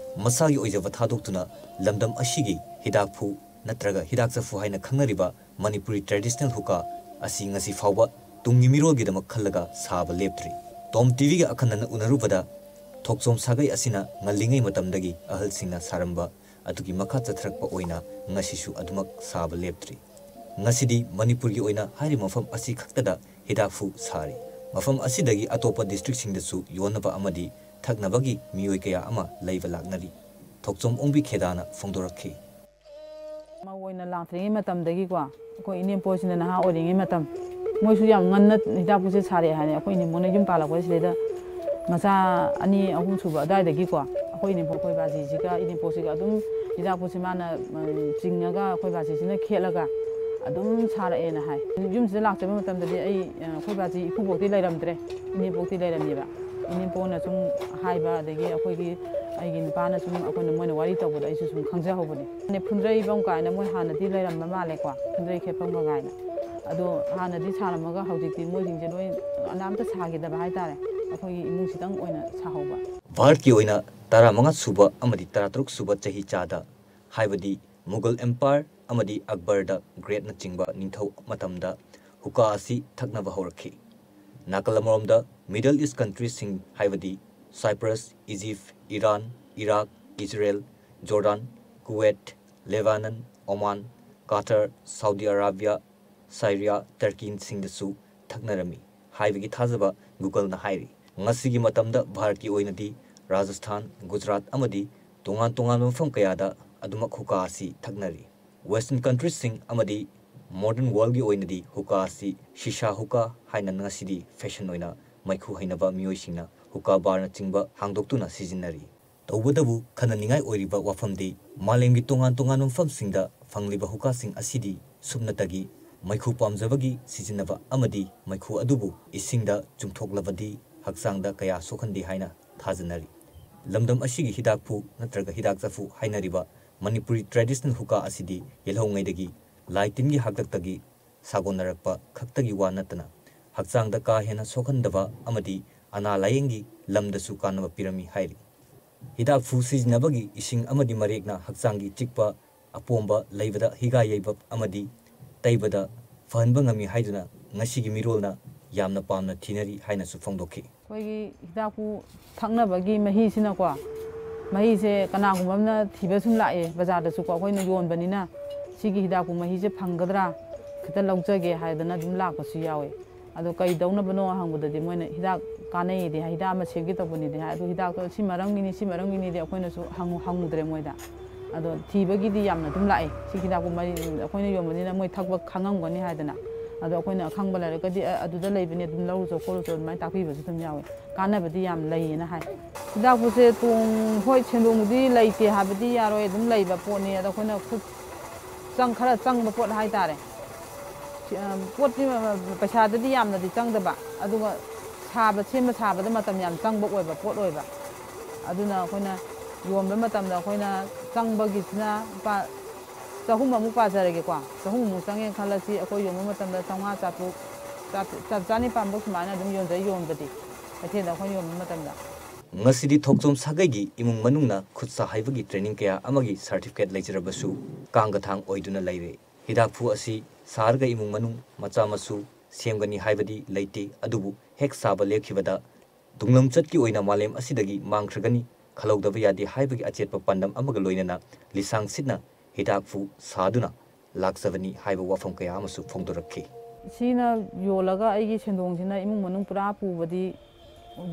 ꯃꯁꯥꯒꯤ ꯑꯣꯏꯖꯕ ꯊꯥꯗꯣꯛꯇꯨꯅ ꯂꯝꯗꯝ ꯑꯁꯤꯒꯤ ꯍꯤꯗꯥꯛꯐꯨ ꯅꯠꯇ꯭ꯔꯒ ꯍꯤꯗꯥꯛ ꯆꯐꯨ ꯍꯥꯏꯅ ꯈꯪꯅꯔꯤꯕ ꯃꯅꯤꯄꯨꯔꯤ traditional hookah ꯑꯁꯤ ꯉꯁꯤ ꯐꯥꯎꯕ ꯇꯨꯡꯒꯤ ꯃꯤꯔꯣꯜꯒꯤꯗꯃꯛ ꯈꯜꯂꯒ ꯁꯥꯕ ꯂꯦꯞꯇ꯭ꯔꯤ꯫ ꯇꯣꯝ ꯇꯤꯚꯤꯒ ꯑꯈꯟꯅꯅ ꯎꯅꯔꯨꯕꯗ ꯊꯣꯛꯆꯣꯝ ꯁꯥꯒꯩ ꯑꯁꯤꯅ ꯉꯜꯂꯤꯉꯩ ꯃꯇꯝꯗꯒꯤ ꯑꯍꯜꯁꯤꯡꯅ ꯁꯥꯔꯝꯕ ꯑꯗꯨꯒꯤ ꯃꯈꯥ ꯆꯠꯊꯔꯛꯄ ꯑꯣꯏꯅ ꯉꯁꯤꯁꯨ ꯑꯗꯨꯃꯛ ꯁꯥꯕ ꯂꯦꯞꯇ꯭ꯔꯤ꯫ ꯉꯁꯤꯗꯤ ꯃꯅꯤꯄꯨꯔꯒꯤ ꯑꯣꯏꯅ ꯍꯥꯏꯔꯤꯕ ꯃꯐꯝ ꯑꯁꯤ ꯈꯛꯇꯗ ꯍꯤꯗꯥꯛꯐꯨ ꯁꯥꯔꯤ꯫ ꯃꯐꯝ ꯑꯁꯤꯗꯒꯤ ꯑꯇꯣꯞꯄ district ꯁꯤꯡꯗꯁꯨ ꯌꯣꯟꯅꯕ ꯑꯃꯗꯤ ꯊꯛꯅꯕꯒꯤ ꯃꯤꯑꯣꯏ ꯀꯌꯥ ꯑꯃ ꯂꯩꯕ ꯂꯥꯛꯅꯔꯤ꯫ ꯊꯣꯛꯆꯣꯝ ꯑꯣꯡꯕꯤ ꯈꯦꯗꯥꯅ ꯐꯣꯡꯗꯣꯔꯛꯈꯤ꯫ ꯃꯧ ꯑꯣꯏꯅ ꯂꯥꯛꯇ꯭ꯔꯤꯉꯩ ꯃꯇꯝꯗꯒꯤꯀꯣ, ꯑꯩꯈꯣꯏ ꯏꯅꯦꯝꯄꯣꯁꯤꯅ ꯅꯍꯥ ꯑꯣꯏꯔꯤꯉꯩ ꯃꯇꯝ, ꯃꯣꯏꯁꯨ ꯌꯥꯝ ꯉꯟꯅ ꯍꯤꯗꯥꯛꯐꯨꯁꯦ ꯁꯥꯔꯛꯑꯦ ꯍꯥꯏꯅꯤ꯫ ꯑꯩꯈꯣꯏ ꯏꯅꯦꯝꯄꯣꯛꯅ ꯌꯨꯝ ꯄꯥꯜꯂꯛꯄ ꯁꯤꯗꯩꯗ ꯃꯆꯥ ꯑꯅꯤ ꯑꯍꯨꯝ ꯁꯨꯕ ꯑꯗꯨꯋꯥꯏꯗꯒꯤꯀꯣ, ꯑꯩꯈꯣꯏ ꯏꯅꯦꯝꯄꯣꯛ, ꯑꯩꯈꯣꯏ ꯕꯥꯖꯤꯁꯤꯒ ꯏꯅꯦꯝꯄꯣꯛꯁꯤꯒ ꯑꯗꯨꯝ ꯍꯤꯗꯥꯛꯐꯨꯁꯦ ꯃꯥꯅ, ꯎꯝ, ꯆꯤꯡꯉꯒ ꯑꯩꯈꯣꯏ ꯕꯥꯖꯤꯁꯤꯅ ꯈꯦꯠꯂꯒ ꯑꯗꯨꯝ ꯁꯥꯔꯛꯑꯦꯅ ꯍꯥꯏ꯫ ꯌꯨꯝꯁꯤꯗ ꯂꯥꯛꯆꯕ ꯃꯇꯝꯗꯗꯤ ꯑꯩ, ꯑ, ꯑꯩꯈꯣꯏ ꯕꯥꯖꯤ ꯏꯀꯨꯕꯣꯛꯇꯤ ꯂꯩꯔꯝꯗ꯭ꯔꯦ, ꯏꯅꯦꯝꯄꯣꯛꯇꯤ ꯂꯩꯔꯝꯃꯦꯕ꯫ ꯏꯅꯦꯝꯄꯣꯛꯅ ꯁꯨꯝ ꯍꯥꯏꯕ, ꯑꯗꯒꯤ ꯑꯩꯈꯣꯏꯒꯤ, ꯑꯩꯒꯤ ꯅꯨꯄꯥꯅ ꯁꯨꯝ ꯑꯩꯈꯣꯏꯅ, ꯃꯣꯏꯅ ꯋꯥꯔꯤ ꯇꯧꯕꯗ ꯑꯩꯁꯨ ꯁꯨꯝ ꯈꯪꯖꯍꯧꯕꯅꯦ꯫ ꯐꯨꯟꯗ꯭ꯔꯩꯐꯝ ꯀꯥꯏꯅ ꯃꯣꯏ ꯍꯥꯟꯅꯗꯤ ꯂꯩꯔꯝꯕ ꯃꯥꯜꯂꯦꯀꯣ, ꯐꯨꯟꯗ꯭ꯔꯩ ꯈꯦꯠꯐꯝꯒ ꯀꯥꯏꯅ꯫ ꯑꯗꯣ ꯍꯥꯟꯅꯗꯤ ꯁꯥꯔꯝꯃꯒ ꯍꯧꯖꯤꯛꯇꯤ ꯃꯣꯏꯁꯤꯡꯁꯦ ꯂꯣꯏ ꯀꯅꯥꯝꯇ ꯁꯥꯈꯤꯗꯕ ꯍꯥꯏꯇꯥꯔꯦ, ꯑꯩꯈꯣꯏꯒꯤ ꯏꯃꯨꯡꯁꯤꯇꯪ ꯑꯣꯏꯅ ꯁꯥꯍꯧꯕ꯫ ꯚꯥꯔꯠꯀꯤ ꯑꯣꯏꯅ ꯇꯔꯥꯃꯉꯥ ꯁꯨꯕ ꯑꯃꯗꯤ ꯇꯔꯥꯇꯔꯨꯛ ꯁꯨꯕ ꯆꯍꯤ ꯆꯥꯗ, ꯍꯥꯏꯕꯗꯤ ꯃꯨꯒꯜ ꯑꯦꯝꯄꯥꯌꯔ ꯑꯃꯗꯤ ꯑꯛꯕꯔꯗ ꯒ꯭ꯔꯦꯠꯅꯆꯤꯡꯕ ꯅꯤꯡꯊꯧ ꯃꯇꯝꯗ hookah ꯑꯁꯤ ꯊꯛꯅꯕ ꯍꯧꯔꯛꯈꯤ꯫ ꯅꯥꯀꯜ ꯑꯃꯔꯣꯝꯗ Middle East country ꯁꯤꯡ, ꯍꯥꯏꯕꯗꯤ Cyprus, Egypt, Iran, Iraq, Israel, Jordan, Kuwait, Lebanon, Oman, Qatar, Saudi Arabia, Syria, Turkey ꯁꯤꯡꯗꯁꯨ ꯊꯛꯅꯔꯝꯃꯤ ꯍꯥꯏꯕꯒꯤ ꯊꯥꯖꯕ Google ꯅ ꯍꯥꯏꯔꯤ꯫ ꯉꯁꯤꯒꯤ ꯃꯇꯝꯗ ꯚꯥꯔꯠꯀꯤ ꯑꯣꯏꯅꯗꯤ ꯔꯥꯖꯁꯊꯥꯟ, ꯒꯨꯖꯔꯥꯠ ꯑꯃꯗꯤ ꯇꯣꯉꯥꯟ ꯇꯣꯉꯥꯟꯕ ꯃꯐꯝ ꯀꯌꯥꯗ ꯑꯗꯨꯃꯛ hookah ꯑꯁꯤ ꯊꯛꯅꯔꯤ꯫ Western countries ꯁꯤꯡ ꯑꯃꯗꯤ modern world ꯒꯤ ꯑꯣꯏꯅꯗꯤ ꯍꯨꯀꯥ ꯑꯁꯤ ꯁꯤꯁꯥ ꯍꯨꯀꯥ ꯍꯥꯏꯅ ꯉꯁꯤꯗꯤ fashion ꯑꯣꯏꯅ ꯃꯩꯈꯨ ꯍꯩꯅꯕ ꯃꯤꯑꯣꯏꯁꯤꯡꯅ ꯍꯨꯀꯥ bar ꯅꯆꯤꯡꯕ ꯍꯥꯡꯗꯣꯛꯇꯨꯅ ꯁꯤꯖꯤꯟꯅꯔꯤ꯫ ꯇꯧꯕꯇꯕꯨ ꯈꯟꯅꯅꯤꯡꯉꯥꯏ ꯑꯣꯏꯔꯤꯕ ꯋꯥꯐꯝꯗꯤ ꯃꯥꯂꯦꯝꯒꯤ ꯇꯣꯉꯥꯟ ꯇꯣꯉꯥꯟꯕ ꯃꯐꯝꯁꯤꯡꯗ ꯐꯪꯂꯤꯕ ꯍꯨꯀꯥꯁꯤꯡ ꯑꯁꯤꯗꯤ ꯁꯨꯞꯅꯇꯒꯤ ꯃꯩꯈꯨ ꯄꯥꯝꯖꯕꯒꯤ ꯁꯤꯖꯤꯟꯅꯕ ꯑꯃꯗꯤ ꯃꯩꯈꯨ ꯑꯗꯨꯕꯨ ꯏꯁꯤꯡꯗ ꯆꯨꯝꯊꯣꯛꯂꯕꯗꯤ ꯍꯛꯆꯥꯡꯗ ꯀꯌꯥ ꯁꯣꯛꯍꯟꯗꯦ ꯍꯥꯏꯅ ꯊꯥꯖꯅꯔꯤ꯫ ꯂꯝꯗꯝ ꯑꯁꯤꯒꯤ ꯍꯤꯗꯥꯛꯐꯨ ꯅꯠꯇ꯭ꯔꯒ ꯍꯤꯗꯥꯛ ꯆꯐꯨ ꯍꯥꯏꯅꯔꯤꯕ ꯃꯅꯤꯄꯨꯔꯤ traditional ꯍꯨꯀꯥ ꯑꯁꯤꯗꯤ ꯌꯦꯜꯍꯧꯉꯩꯗꯒꯤ ꯂꯥꯏ ꯇꯤꯟꯒꯤ ꯍꯥꯛꯇꯛꯇꯒꯤ ꯁꯥꯒꯣꯟꯅꯔꯛꯄ ꯈꯛꯇꯒꯤ ꯋꯥ ꯅꯠꯇꯅ ꯍꯛꯆꯥꯡꯗ ꯀꯥ ꯍꯦꯟꯅ ꯁꯣꯛꯍꯟꯗꯕ ꯑꯃꯗꯤ ꯑꯅꯥ ꯂꯥꯌꯦꯡꯒꯤ ꯂꯝꯗꯁꯨ ꯀꯥꯟꯅꯕ ꯄꯤꯔꯝꯃꯤ ꯍꯥꯏꯔꯤ꯫ ꯍꯤꯗꯥꯛꯐꯨ ꯁꯤꯖꯤꯟꯅꯕꯒꯤ ꯏꯁꯤꯡ ꯑꯃꯗꯤ ꯃꯔꯦꯛꯅ ꯍꯛꯆꯥꯡꯒꯤ ꯆꯤꯛꯄ, ꯑꯄꯣꯝꯕ ꯂꯩꯕꯗ ꯍꯤꯒꯥ ꯌꯩꯕ ꯑꯃꯗꯤ ꯇꯩꯕꯗ ꯐꯍꯟꯕ ꯉꯝꯃꯤ ꯍꯥꯏꯗꯨꯅ ꯉꯁꯤꯒꯤ ꯃꯤꯔꯣꯜꯅ ꯌꯥꯝꯅ ꯄꯥꯝꯅ ꯊꯤꯅꯔꯤ ꯍꯥꯏꯅꯁꯨ ꯐꯣꯡꯗꯣꯛꯈꯤ꯫ ꯑꯩꯈꯣꯏꯒꯤ ꯍꯤꯗꯥꯛꯄꯨ ꯊꯛꯅꯕꯒꯤ ꯃꯍꯤꯁꯤꯅꯀꯣ, ꯃꯍꯤꯁꯦ ꯀꯅꯥꯒꯨꯝꯕ ꯑꯃꯅ ꯊꯤꯕ ꯁꯨꯝ ꯂꯥꯛꯑꯦ, ꯕꯖꯥꯔꯗꯁꯨꯀꯣ ꯑꯩꯈꯣꯏꯅ ꯌꯣꯟꯕꯅꯤꯅ ꯁꯤꯒꯤ ꯍꯤꯗꯥꯛꯄꯨ ꯃꯍꯤꯁꯦ ꯐꯪꯒꯗ꯭ꯔꯥ, ꯈꯤꯇ ꯂꯧꯖꯒꯦ ꯍꯥꯏꯗꯅ ꯑꯗꯨꯝ ꯂꯥꯛꯄꯁꯨ ꯌꯥꯎꯋꯦ꯫ ꯑꯗꯣ ꯀꯩꯗꯧꯅꯕꯅꯣ ꯍꯪꯕꯗꯗꯤ ꯃꯣꯏꯅ ꯍꯤꯗꯥꯛ ꯀꯥꯟꯅꯩꯗꯤ ꯍꯥꯏ, ꯍꯤꯗꯥꯛ ꯑꯃ ꯁꯦꯝꯒꯦ ꯇꯧꯕꯅꯤꯗꯤ ꯍꯥꯏ, ꯑꯗꯨ ꯍꯤꯗꯥꯛꯇꯣ ꯁꯤ ꯃꯔꯝꯒꯤꯅꯤ, ꯁꯤ ꯃꯔꯝꯒꯤꯅꯤꯗꯤ ꯑꯩꯈꯣꯏꯅꯁꯨ ꯍꯪꯉꯨ-, ꯍꯪꯉꯨꯗ꯭ꯔꯦ ꯃꯣꯏꯗ꯫ ꯑꯗꯣ ꯊꯤꯕꯒꯤꯗꯤ ꯌꯥꯝꯅ ꯑꯗꯨꯝ ꯂꯥꯛꯑꯦ꯫ ꯁꯤ ꯍꯤꯗꯥꯛꯄꯨ ꯃꯔꯤ ꯑꯩꯈꯣꯏꯅ ꯌꯣꯟꯕꯅꯤꯅ ꯃꯣꯏ ꯊꯛꯄ ꯈꯪꯉꯝꯒꯅꯤ ꯍꯥꯏꯗꯅ꯫ ꯑꯗꯣ ꯑꯩꯈꯣꯏꯅ ꯑꯈꯪꯕ ꯂꯩꯔꯒꯗꯤ, "ꯑ-, ꯑꯗꯨꯗ ꯂꯩꯕꯅꯦ, ꯑꯗꯨꯝ ꯂꯧꯔꯨꯆꯣ ꯈꯣꯠꯂꯨꯆꯣ", ꯑꯗꯨꯃꯥꯏꯅ ꯇꯥꯛꯄꯤꯕꯁꯨ ꯑꯗꯨꯝ ꯌꯥꯎꯋꯦ꯫ ꯀꯥꯟꯅꯕꯗꯤ ꯌꯥꯝ ꯂꯩꯌꯦꯅ ꯍꯥꯏ꯫ ꯍꯤꯗꯥꯛꯄꯨꯁꯦ ꯇꯣꯡ-, ꯍꯣꯏ, ꯁꯦꯟꯗꯣꯡꯕꯨꯗꯤ ꯂꯩꯇꯦ ꯍꯥꯏꯕꯗꯤ ꯌꯥꯔꯣꯏ, ꯑꯗꯨꯝ ꯂꯩꯕ ꯄꯣꯠꯅꯤ꯫ ꯑꯗꯣ ꯑꯩꯈꯣꯏꯅ ꯈꯨꯠ ꯆꯪ-, ꯈꯔ ꯆꯪꯕ ꯄꯣꯠ ꯍꯥꯏꯇꯥꯔꯦ꯫ ꯁꯤ, ꯑ, ꯄꯣꯠꯇꯤ, ꯑ, ꯄꯩꯁꯥꯗꯗꯤ ꯌꯥꯝꯅꯗꯤ ꯆꯪꯗꯕ, ꯑꯗꯨꯒ ꯁꯥꯕ, ꯁꯦꯝꯕ ꯁꯥꯕꯗ ꯃꯇꯝ ꯌꯥꯝ ꯆꯪꯕ ꯑꯣꯏꯕ ꯄꯣꯠ ꯑꯣꯏꯕ꯫ ꯑꯗꯨꯅ ꯑꯩꯈꯣꯏꯅ ꯌꯣꯟꯕ ꯃꯇꯝꯗ ꯑꯩꯈꯣꯏꯅ ꯆꯪꯕꯒꯤꯁꯤꯅ ꯂꯨꯄꯥ ꯆꯍꯨꯝ ꯑꯃꯨꯛ ꯄꯥꯖꯔꯒꯦꯀꯣ, ꯆꯍꯨꯝꯃꯨꯛ ꯆꯪꯉꯦ ꯈꯜꯂꯁꯤ, ꯑꯩꯈꯣꯏ ꯌꯣꯟꯕ ꯃꯇꯝꯗ ꯆꯥꯝꯃꯉꯥ, ꯆꯥꯇ꯭ꯔꯨꯛ, ꯆꯥꯇ꯭ꯔꯦꯠ, ꯆꯞ ꯆꯥꯅꯤ ꯄꯥꯝꯕ ꯁꯨꯃꯥꯏꯅ ꯑꯗꯨꯝ ꯌꯣꯟꯖꯩ, ꯌꯣꯟꯕꯗꯤ ꯀꯩꯊꯦꯜꯗ ꯑꯩꯈꯣꯏꯅ ꯌꯣꯟꯕ ꯃꯇꯝꯗ꯫ ꯉꯁꯤꯗꯤ ꯊꯣꯛꯆꯣꯝ ꯁꯥꯒꯩꯒꯤ ꯏꯃꯨꯡ ꯃꯅꯨꯡꯅ ꯈꯨꯠ ꯁꯥ ꯍꯩꯕꯒꯤ training ꯀꯌꯥ ꯑꯃꯒꯤ certificate ꯂꯩꯖꯔꯕꯁꯨ ꯀꯥꯡꯒ ꯊꯥꯡ ꯑꯣꯏꯗꯨꯅ ꯂꯩꯔꯦ꯫ ꯍꯤꯗꯥꯛꯐꯨ ꯑꯁꯤ ꯁꯥꯔꯒ ꯏꯃꯨꯡ ꯃꯅꯨꯡ ꯃꯆꯥ ꯃꯁꯨ ꯁꯦꯝꯒꯅꯤ ꯍꯥꯏꯕꯗꯤ ꯂꯩꯇꯦ, ꯑꯗꯨꯕꯨ ꯍꯦꯛ ꯁꯥꯕ ꯂꯦꯞꯈꯤꯕꯗ ꯇꯨꯡꯂꯝꯆꯠꯀꯤ ꯑꯣꯏꯅ ꯃꯥꯂꯦꯝ ꯑꯁꯤꯗꯒꯤ ꯃꯥꯡꯈ꯭ꯔꯒꯅꯤ, ꯈꯜꯍꯧꯗꯕ ꯌꯥꯗꯦ ꯍꯥꯏꯕꯒꯤ ꯑꯆꯦꯠꯄ ꯄꯥꯟꯗꯝ ꯑꯃꯒ ꯂꯣꯏꯅꯅ ꯂꯤꯁꯥꯡ ꯁꯤꯠꯅ ꯍꯤꯗꯥꯛꯐꯨ ꯁꯥꯗꯨꯅ ꯂꯥꯛꯆꯕꯅꯤ ꯍꯥꯏꯕ ꯋꯥꯐꯝ ꯀꯌꯥ ꯑꯃꯁꯨ ꯐꯣꯡꯗꯣꯔꯛꯈꯤ꯫ ꯁꯤꯅ ꯌꯣꯜꯂꯒ ꯑꯩꯒꯤ ꯁꯦꯟꯗꯣꯡꯁꯤꯅ ꯏꯃꯨꯡ ꯃꯅꯨꯡ ꯄꯨꯔꯥ ꯄꯨꯕꯗꯤ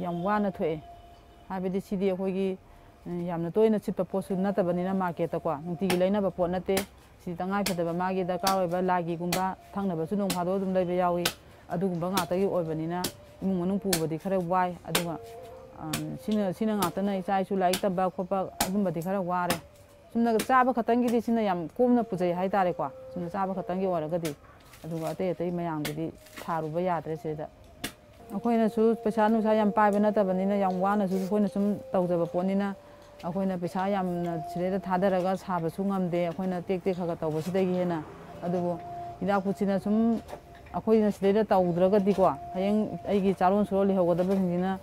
ꯌꯥꯝ ꯋꯥꯅ ꯊꯣꯛꯑꯦ꯫ ꯍꯥꯏꯕꯗꯤ ꯁꯤꯗꯤ ꯑꯩꯈꯣꯏꯒꯤ, ꯎꯝ, ꯌꯥꯝꯅ ꯇꯣꯏꯅ ꯁꯤꯠꯄ ꯄꯣꯠꯁꯨ ꯅꯠꯇꯕꯅꯤꯅ market ꯇꯀꯣ, ꯅꯨꯡꯇꯤꯒꯤ ꯂꯩꯅꯕ ꯄꯣꯠ ꯅꯠꯇꯦ꯫ ꯁꯤ ꯇꯉꯥꯏ ꯐꯗꯕ ꯃꯥꯒꯤ ꯗꯔꯀꯥꯔ ꯑꯣꯏꯕ ꯂꯥꯏꯒꯤꯒꯨꯝꯕ ꯊꯛꯅꯕꯁꯨ ꯅꯣꯡ ꯐꯥꯗꯣꯛ ꯑꯗꯨꯝ ꯂꯩꯕ ꯌꯥꯎꯏ꯫ ꯑꯗꯨꯒꯨꯝꯕ ꯉꯥꯛꯇꯒꯤ ꯑꯣꯏꯕꯅꯤꯅ ꯏꯃꯨꯡ ꯃꯅꯨꯡ ꯄꯨꯕꯗꯤ ꯈꯔ ꯋꯥꯏ꯫ ꯑꯗꯨꯒ, ꯑꯝ, ꯁꯤꯅ, ꯁꯤꯅ ꯉꯥꯛꯇꯅ ꯏꯆꯥ ꯏꯁꯨ ꯂꯥꯏꯔꯤꯛ ꯇꯝꯕ ꯈꯣꯠꯄ ꯑꯗꯨꯝꯕꯗꯤ ꯈꯔ ꯋꯥꯔꯦ꯫ ꯆꯨꯝꯅ ꯆꯥꯕ ꯈꯛꯇꯪꯒꯤꯗꯤ ꯁꯤꯅ ꯌꯥꯝ ꯀꯣꯝꯅ ꯄꯨꯖꯩ ꯍꯥꯏꯇꯥꯔꯦꯀꯣ꯫ ꯆꯨꯝꯅ ꯆꯥꯕ ꯈꯛꯇꯪꯒꯤ ꯑꯣꯏꯔꯒꯗꯤ꯫ ꯑꯗꯨꯒ ꯑꯇꯩ ꯑꯇꯩ ꯃꯌꯥꯝꯒꯤꯗꯤ ꯊꯥꯔꯨꯕ ꯌꯥꯗ꯭ꯔꯦ ꯁꯤꯗ꯫ ꯑꯩꯈꯣꯏꯅꯁꯨ ꯄꯩꯁꯥ ꯅꯨꯡꯁꯥ ꯌꯥꯝ ꯄꯥꯏꯕ ꯅꯠꯇꯕꯅꯤꯅ, ꯌꯥꯝ ꯋꯥꯅꯁꯨ ꯑꯩꯈꯣꯏꯅ ꯁꯨꯝ ꯇꯧꯖꯕ ꯄꯣꯠꯅꯤꯅ, ꯑꯩꯈꯣꯏꯅ ꯄꯩꯁꯥ ꯌꯥꯝꯅ ꯁꯤꯗꯩꯗ ꯊꯥꯗꯔꯒ ꯁꯥꯕꯁꯨ ꯉꯝꯗꯦ꯫ ꯑꯩꯈꯣꯏꯅ ꯇꯦꯛ ꯇꯦꯛ ꯈꯔ ꯈꯔ ꯇꯧꯕꯁꯤꯗꯒꯤ ꯍꯦꯟꯅ꯫ ꯑꯗꯨꯕꯨ ꯍꯤꯗꯥꯛ ꯈꯨꯠꯁꯤꯅ ꯁꯨꯝ ꯑꯩꯈꯣꯏꯅ ꯁꯤꯗꯩꯗ ꯇꯧꯗ꯭ꯔꯒꯗꯤꯀꯣ, ꯍꯌꯦꯡ ꯑꯩꯒꯤ ꯆꯥꯔꯣꯟ ꯁꯨꯔꯣꯟ ꯂꯩꯍꯧꯒꯗꯕꯁꯤꯡꯁꯤꯅ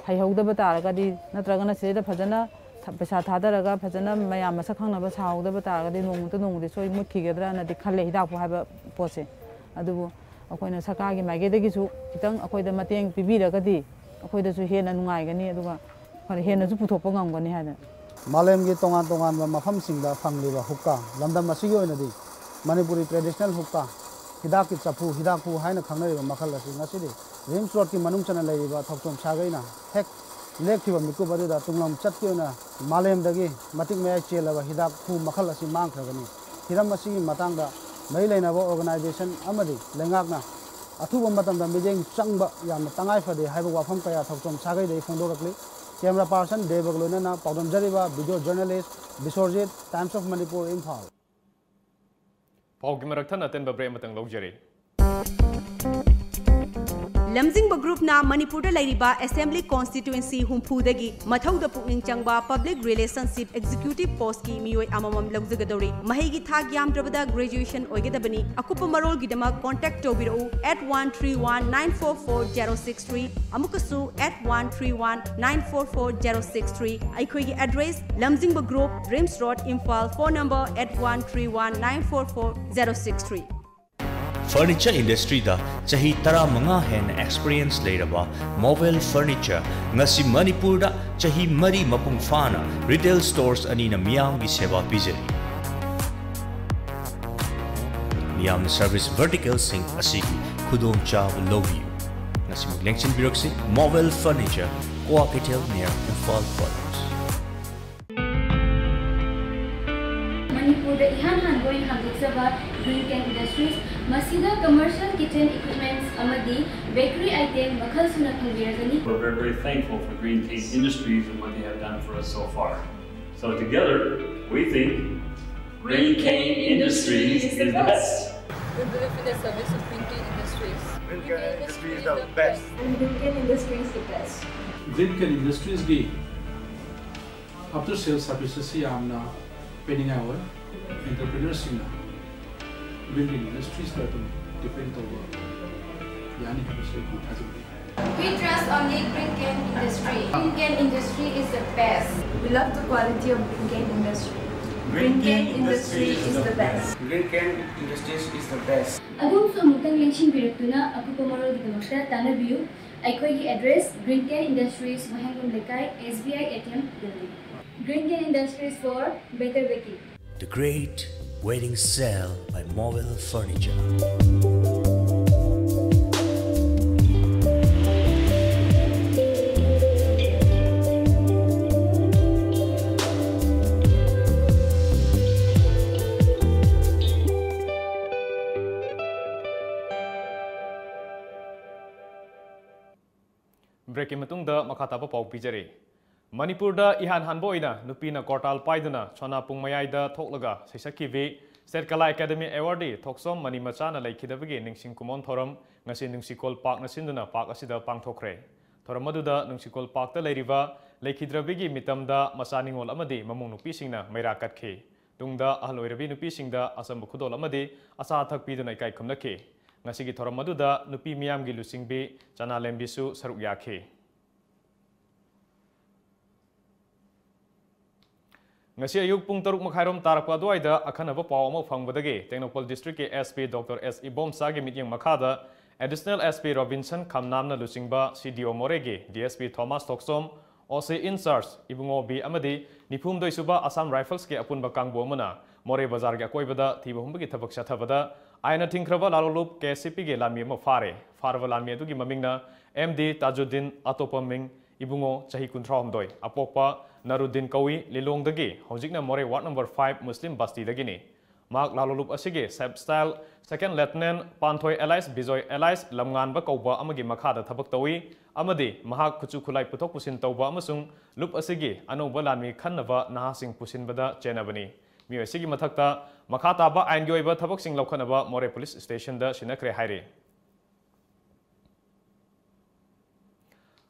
ꯍꯩꯍꯧꯗꯕ ꯇꯥꯔꯒꯗꯤ, ꯅꯠꯇ꯭ꯔꯒꯅ ꯁꯤꯗꯩꯗ ꯐꯖꯅ ꯊ-, ꯄꯩꯁꯥ ꯊꯥꯗꯔꯒ ꯐꯖꯅ ꯃꯌꯥꯝ ꯃꯁꯛ ꯈꯪꯅꯕ ꯁꯥꯍꯧꯗꯕ ꯇꯥꯔꯒꯗꯤ, ꯅꯣꯡꯃꯇ ꯅꯣꯡꯃꯗꯤ ꯁꯣꯏ ꯃꯨꯠꯈꯤꯒꯗ꯭ꯔꯅꯗꯤ ꯈꯜꯂꯦ ꯍꯤꯗꯥꯛꯄꯨ ꯍꯥꯏꯕ ꯄꯣꯠꯁꯦ꯫ ꯑꯗꯨꯕꯨ ꯑꯩꯈꯣꯏꯅ ꯁꯔꯀꯥꯔꯒꯤ ꯃꯥꯏꯀꯩꯗꯒꯤꯁꯨ ꯈꯤꯇꯪ ꯑꯩꯈꯣꯏꯗ ꯃꯇꯦꯡ ꯄꯤꯕꯤꯔꯒꯗꯤ, ꯑꯩꯈꯣꯏꯗꯁꯨ ꯍꯦꯟꯅ ꯅꯨꯡꯉꯥꯏꯒꯅꯤ, ꯑꯗꯨꯒ ꯐꯔꯦ, ꯍꯦꯟꯅꯁꯨ ꯄꯨꯊꯣꯛꯄ ꯉꯝꯒꯅꯤ ꯍꯥꯏꯅ꯫ ꯃꯥꯂꯦꯝꯒꯤ ꯇꯣꯉꯥꯟ ꯇꯣꯉꯥꯟꯕ ꯃꯐꯝꯁꯤꯡꯗ ꯐꯪꯂꯤꯕ ꯍꯨꯛꯀꯥ, ꯂꯝꯗꯝ ꯑꯁꯤꯒꯤ ꯑꯣꯏꯅꯗꯤ ꯃꯅꯤꯄꯨꯔꯤ traditional ꯍꯨꯛꯀꯥ, ꯍꯤꯗꯥꯛꯀꯤ ꯆꯐꯨ, ꯍꯤꯗꯥꯛꯐꯨ ꯍꯥꯏꯅ ꯈꯪꯅꯔꯤꯕ ꯃꯈꯜ ꯑꯁꯤ ꯉꯁꯤꯗꯤ ꯔꯤꯝꯁ ꯔꯣꯗꯀꯤ ꯃꯅꯨꯡ ꯆꯟꯅ ꯂꯩꯔꯤꯕ ꯊꯧꯆꯣꯝ ꯁꯥꯒꯩꯅ ꯍꯦꯛ ꯂꯦꯞꯈꯤꯕ ꯃꯤꯀꯨꯞ ꯑꯗꯨꯗ ꯇꯨꯡꯂꯝ ꯆꯠꯀꯤ ꯑꯣꯏꯅ ꯃꯥꯂꯦꯝꯗꯒꯤ ꯃꯇꯤꯛ ꯃꯌꯥꯏ ꯆꯦꯜꯂꯕ ꯍꯤꯗꯥꯛꯐꯨ ꯃꯈꯜ ꯑꯁꯤ ꯃꯥꯡꯈ꯭ꯔꯒꯅꯤ꯫ ꯍꯤꯔꯝ ꯑꯁꯤꯒꯤ ꯃꯇꯥꯡꯗ ꯃꯔꯤ ꯂꯩꯅꯕ organization ꯑꯃꯗꯤ ꯂꯩꯉꯥꯛꯅ ꯑꯊꯨꯕ ꯃꯇꯝꯗ ꯃꯤꯠꯌꯦꯡ ꯆꯪꯕ ꯌꯥꯝꯅ ꯇꯉꯥꯏ ꯐꯗꯦ ꯍꯥꯏꯕ ꯋꯥꯐꯝ ꯀꯌꯥ ꯊꯧꯆꯣꯝ ꯁꯥꯒꯩꯗꯒꯤ ꯐꯣꯡꯗꯣꯔꯛꯂꯤ꯫ Camera person ꯗꯦꯕꯒ ꯂꯣꯏꯅꯅ ꯄꯥꯎꯗꯝꯖꯔꯤꯕ video journalist ꯕꯤꯁ꯭ꯋꯔꯖꯤꯠ, Times of Manipur, Imphal. ꯄꯥꯎꯒꯤ ꯃꯔꯛ ꯊꯠꯅ ꯑꯇꯦꯟꯕ break ꯑꯃꯇꯪ ꯂꯧꯖꯔꯤ꯫ ꯂꯝꯖꯤꯡꯕ groupꯅ ꯃꯅꯤꯄꯨꯔꯗ ꯂꯩꯔꯤꯕ assembly constituency ꯍꯨꯝꯐꯨꯗꯒꯤ ꯃꯊꯧꯗ ꯄꯨꯛꯅꯤꯡ ꯆꯪꯕ public relationship executive postꯀꯤ ꯃꯤꯑꯣꯏ ꯑꯃꯃꯝ ꯂꯧꯖꯒꯗꯧꯔꯤ꯫ ꯃꯍꯩꯒꯤ ꯊꯥꯛ ꯌꯥꯝꯗ꯭ꯔꯕꯗ graduation ꯑꯣꯏꯒꯗꯕꯅꯤ꯫ ꯑꯀꯨꯞꯄ ꯃꯔꯣꯜꯒꯤꯗꯃꯛ contact ꯇꯧꯕꯤꯔꯛꯎ eight one three one nine four four zero six three, ꯑꯃꯨꯛꯀꯁꯨ eight one three one nine four four zero six three꯫ ꯑꯩꯈꯣꯏꯒꯤ address, ꯂꯝꯖꯤꯡꯕ group, RIMS road, Imphal. Phone number eight one three one nine four four zero six three꯫ Furniture industryꯗ ꯆꯍꯤ ꯇꯔꯥꯃꯉꯥ ꯍꯦꯟꯅ experience ꯂꯩꯔꯕ ꯃꯣꯕꯦꯜ Furniture ꯉꯁꯤ ꯃꯅꯤꯄꯨꯔꯗ ꯆꯍꯤ ꯃꯔꯤ ꯃꯄꯨꯡ ꯐꯥꯅ retail stores ꯑꯅꯤꯅ ꯃꯤꯌꯥꯝꯒꯤ ꯁꯦꯕꯥ ꯄꯤꯖꯔꯤ꯫ ꯃꯤꯌꯥꯝꯅ service verticalꯁꯤꯡ ꯑꯁꯤꯒꯤ ꯈꯨꯗꯣꯡꯆꯥꯕ ꯂꯧꯕꯤꯌꯨ꯫ ꯉꯁꯤꯃꯛ ꯂꯦꯡꯁꯤꯟꯕꯤꯔꯛꯁꯤ, ꯃꯣꯕꯦꯜ Furniture, Kwakeithel near Imphal College꯫ ꯃꯅꯤꯄꯨꯔꯗ ꯏꯍꯥꯟ ꯍꯥꯟꯕ ꯑꯣꯏꯅ ꯍꯥꯡꯗꯣꯛꯆꯕ Green Can Industries, ꯃꯁꯤꯗ commercial kitchen equipments ꯑꯃꯗꯤ bakery item ꯃꯈꯜ ꯁꯨꯅ ꯐꯪꯕꯤꯔꯒꯅꯤ꯫ We're very, very thankful for Green Can Industries and what they have done for us so far. So together, we think Green Can Industries is the best. We believe in the service of Green Can Industries. Green Can Industries is the best. And Green Can Industries is the best. Green Can Industries ꯒꯤ after sales services ꯁꯤ ꯌꯥꯝꯅ ꯄꯦꯟꯅꯤꯡꯉꯥꯏ ꯑꯣꯏ꯫ Entrepreneurs ꯁꯤꯡꯅ Green Can Industries ꯇ ꯑꯗꯨꯝ depend ꯇꯧꯕ ꯌꯥꯅꯤ ꯍꯥꯏꯕꯁꯤ ꯑꯩ ꯊꯥꯖꯩ꯫ We trust only Green Can Industry. Green Can Industry is the best. We love the quality of Green Can Industry. Green Can Industry is the best. Green Can Industries is the best. ꯑꯗꯣꯝꯁꯨ ꯑꯃꯨꯛꯇꯪ ꯂꯦꯡꯁꯤꯟꯕꯤꯔꯛꯇꯨꯅ ꯑꯀꯨꯞꯄ ꯃꯔꯣꯜꯒꯤꯗꯃꯛꯇ ꯇꯥꯟꯅꯕꯤꯌꯨ꯫ ꯑꯩꯈꯣꯏꯒꯤ address: Green Can Industries, ꯋꯥꯍꯦꯡꯕꯝ ꯂꯩꯀꯥꯏ, S B I A T M building. Green Can Industries for better baking. The Great Wedding Sale by Mobile Furniture. Break ꯀꯤ ꯃꯇꯨꯡꯗ ꯃꯈꯥ ꯇꯥꯕ ꯄꯥꯎ ꯄꯤꯖꯔꯤ꯫ ꯃꯅꯤꯄꯨꯔꯗ ꯏꯍꯥꯟ ꯍꯥꯟꯕ ꯑꯣꯏꯅ ꯅꯨꯄꯤꯅ ꯀꯣꯔꯇꯥꯜ ꯄꯥꯏꯗꯨꯅ ꯁꯣꯅꯥꯄꯨꯡ ꯃꯌꯥꯏꯗ ꯊꯣꯛꯂꯒ ꯁꯩꯁꯛꯈꯤꯕꯤ State Kala Academy Awardee ꯊꯣꯛꯆꯣꯝ ꯃꯅꯤꯃꯆꯥꯅ ꯂꯩꯈꯤꯗꯕꯒꯤ ꯅꯤꯡꯁꯤꯡ ꯀꯨꯃꯣꯟ ꯊꯧꯔꯝ ꯉꯁꯤ ꯅꯨꯡꯁꯤꯀꯣꯜ ꯄꯥꯔꯛꯅ ꯁꯤꯟꯗꯨꯅ ꯄꯥꯔꯛ ꯑꯁꯤꯗ ꯄꯥꯡꯊꯣꯛꯈ꯭ꯔꯦ꯫ ꯊꯧꯔꯝ ꯑꯗꯨꯗ ꯅꯨꯡꯁꯤꯀꯣꯜ ꯄꯥꯔꯛꯇ ꯂꯩꯔꯤꯕ ꯂꯩꯈꯤꯗ꯭ꯔꯕꯤꯒꯤ ꯃꯤꯇꯝꯗ ꯃꯆꯥ ꯅꯤꯉꯣꯜ ꯑꯃꯗꯤ ꯃꯃꯧ ꯅꯨꯄꯤꯁꯤꯡꯅ ꯃꯩꯔꯥ ꯀꯠꯈꯤ꯫ ꯇꯨꯡꯗ ꯑꯍꯜ ꯑꯣꯏꯔꯕꯤ ꯅꯨꯄꯤꯁꯤꯡꯗ ꯑꯆꯝꯕ ꯈꯨꯗꯣꯜ ꯑꯃꯗꯤ ꯑꯆꯥ ꯑꯊꯛ ꯄꯤꯗꯨꯅ ꯏꯀꯥꯏ ꯈꯨꯝꯅꯈꯤ꯫ ꯉꯁꯤꯒꯤ ꯊꯧꯔꯝ ꯑꯗꯨꯗ ꯅꯨꯄꯤ ꯃꯤꯌꯥꯝꯒꯤ ꯂꯨꯆꯤꯡꯕꯤ ꯆꯅꯥꯂꯦꯝꯕꯤꯁꯨ ꯁꯔꯨꯛ ꯌꯥꯈꯤ꯫ ꯉꯁꯤ ꯑꯌꯨꯛ ꯄꯨꯡ ꯇꯔꯨꯛ ꯃꯈꯥꯏꯔꯣꯝ ꯇꯥꯔꯛꯄ ꯑꯗꯨꯋꯥꯏꯗ ꯑꯈꯟꯅꯕ ꯄꯥꯎ ꯑꯃ ꯐꯪꯕꯗꯒꯤ ꯇꯦꯡꯅꯧꯄꯜ district ꯀꯤ S P Doctor S ꯏꯕꯣꯝꯆꯥꯒꯤ ꯃꯤꯠꯌꯦꯡ ꯃꯈꯥꯗ Additional S P ꯔꯣꯕꯤꯟꯁꯟ ꯈꯝꯅꯥꯝꯅ ꯂꯨꯆꯤꯡꯕ C D O ꯃꯣꯔꯦꯒꯤ D S P Thomas Thokchom, O C in charge Ibungo B ꯑꯃꯗꯤ ꯅꯤꯐꯨꯍꯨꯝꯗꯣꯏ ꯁꯨꯕ Assam Rifles ꯀꯤ ꯑꯄꯨꯟꯕ ꯀꯥꯡꯕꯨ ꯑꯃꯅ ꯃꯣꯔꯦ ꯕꯖꯥꯔꯒꯤ ꯑꯀꯣꯏꯕꯗ ꯊꯤꯕ ꯍꯨꯝꯕꯒꯤ ꯊꯕꯛ ꯆꯠꯊꯕꯗ ꯑꯥꯏꯟꯅ ꯊꯤꯡꯈ꯭ꯔꯕ ꯂꯥꯂꯣꯡꯂꯨꯞ K S C P ꯒꯤ ꯂꯥꯟꯃꯤ ꯑꯃ ꯐꯥꯔꯦ꯫ ꯐꯥꯔꯕ ꯂꯥꯟꯃꯤ ꯑꯗꯨꯒꯤ ꯃꯃꯤꯡꯅ M D ꯇꯥꯖꯨꯗꯤꯟ, ꯑꯇꯣꯞꯄ ꯃꯤꯡ ꯏꯕꯨꯡꯉꯣ ꯆꯍꯤ ꯀꯨꯟꯊ꯭ꯔꯥꯍꯨꯝꯗꯣꯏ, ꯑꯄꯣꯛꯄ ꯅꯔꯨꯗꯤꯟ ꯀꯧꯏ, ꯂꯤꯂꯣꯡꯗꯒꯤ, ꯍꯧꯖꯤꯛꯅ ꯃꯣꯔꯦ ꯋꯥꯔꯗ ꯅꯝꯕꯔ ꯐꯥꯏꯚ ꯃꯨꯁꯂꯤꯝ ꯕꯁꯇꯤꯗꯒꯤꯅꯤ꯫ ꯃꯍꯥꯛ ꯂꯥꯂꯣꯡꯂꯨꯞ ꯑꯁꯤꯒꯤ ꯁꯕ ꯁ꯭ꯇꯥꯏꯜ ꯁꯦꯀꯦꯟ ꯂꯦꯐꯇꯤꯅꯦꯟ ꯄꯥꯟꯊꯣꯏ ꯑꯦꯂꯥꯏꯁ ꯕꯤꯖꯣꯏ ꯑꯦꯂꯥꯏꯁ ꯂꯝꯉꯥꯟꯕ ꯀꯧꯕ ꯑꯃꯒꯤ ꯃꯈꯥꯗ ꯊꯕꯛ ꯇꯧꯏ ꯑꯃꯗꯤ ꯃꯍꯥꯛ ꯈꯨꯠꯁꯨ ꯈꯨꯠꯂꯥꯏ ꯄꯨꯊꯣꯛ ꯄꯨꯁꯤꯟ ꯇꯧꯕ ꯑꯃꯁꯨꯡ ꯂꯨꯞ ꯑꯁꯤꯒꯤ ꯑꯅꯧꯕ ꯂꯥꯟꯃꯤ ꯈꯟꯅꯕ ꯅꯍꯥꯁꯤꯡ ꯄꯨꯁꯤꯟꯕꯗ ꯆꯦꯟꯅꯕꯅꯤ꯫ ꯃꯤꯑꯣꯏ ꯑꯁꯤꯒꯤ ꯃꯊꯛꯇ ꯃꯈꯥ ꯇꯥꯕ ꯑꯥꯏꯟꯒꯤ ꯑꯣꯏꯕ ꯊꯕꯛꯁꯤꯡ ꯂꯧꯈꯠꯅꯕ ꯃꯣꯔꯦ ꯄꯨꯂꯤꯁ ꯁ꯭ꯇꯦꯁꯟꯗ ꯁꯤꯟꯅꯈ꯭ꯔꯦ ꯍꯥꯏꯔꯤ꯫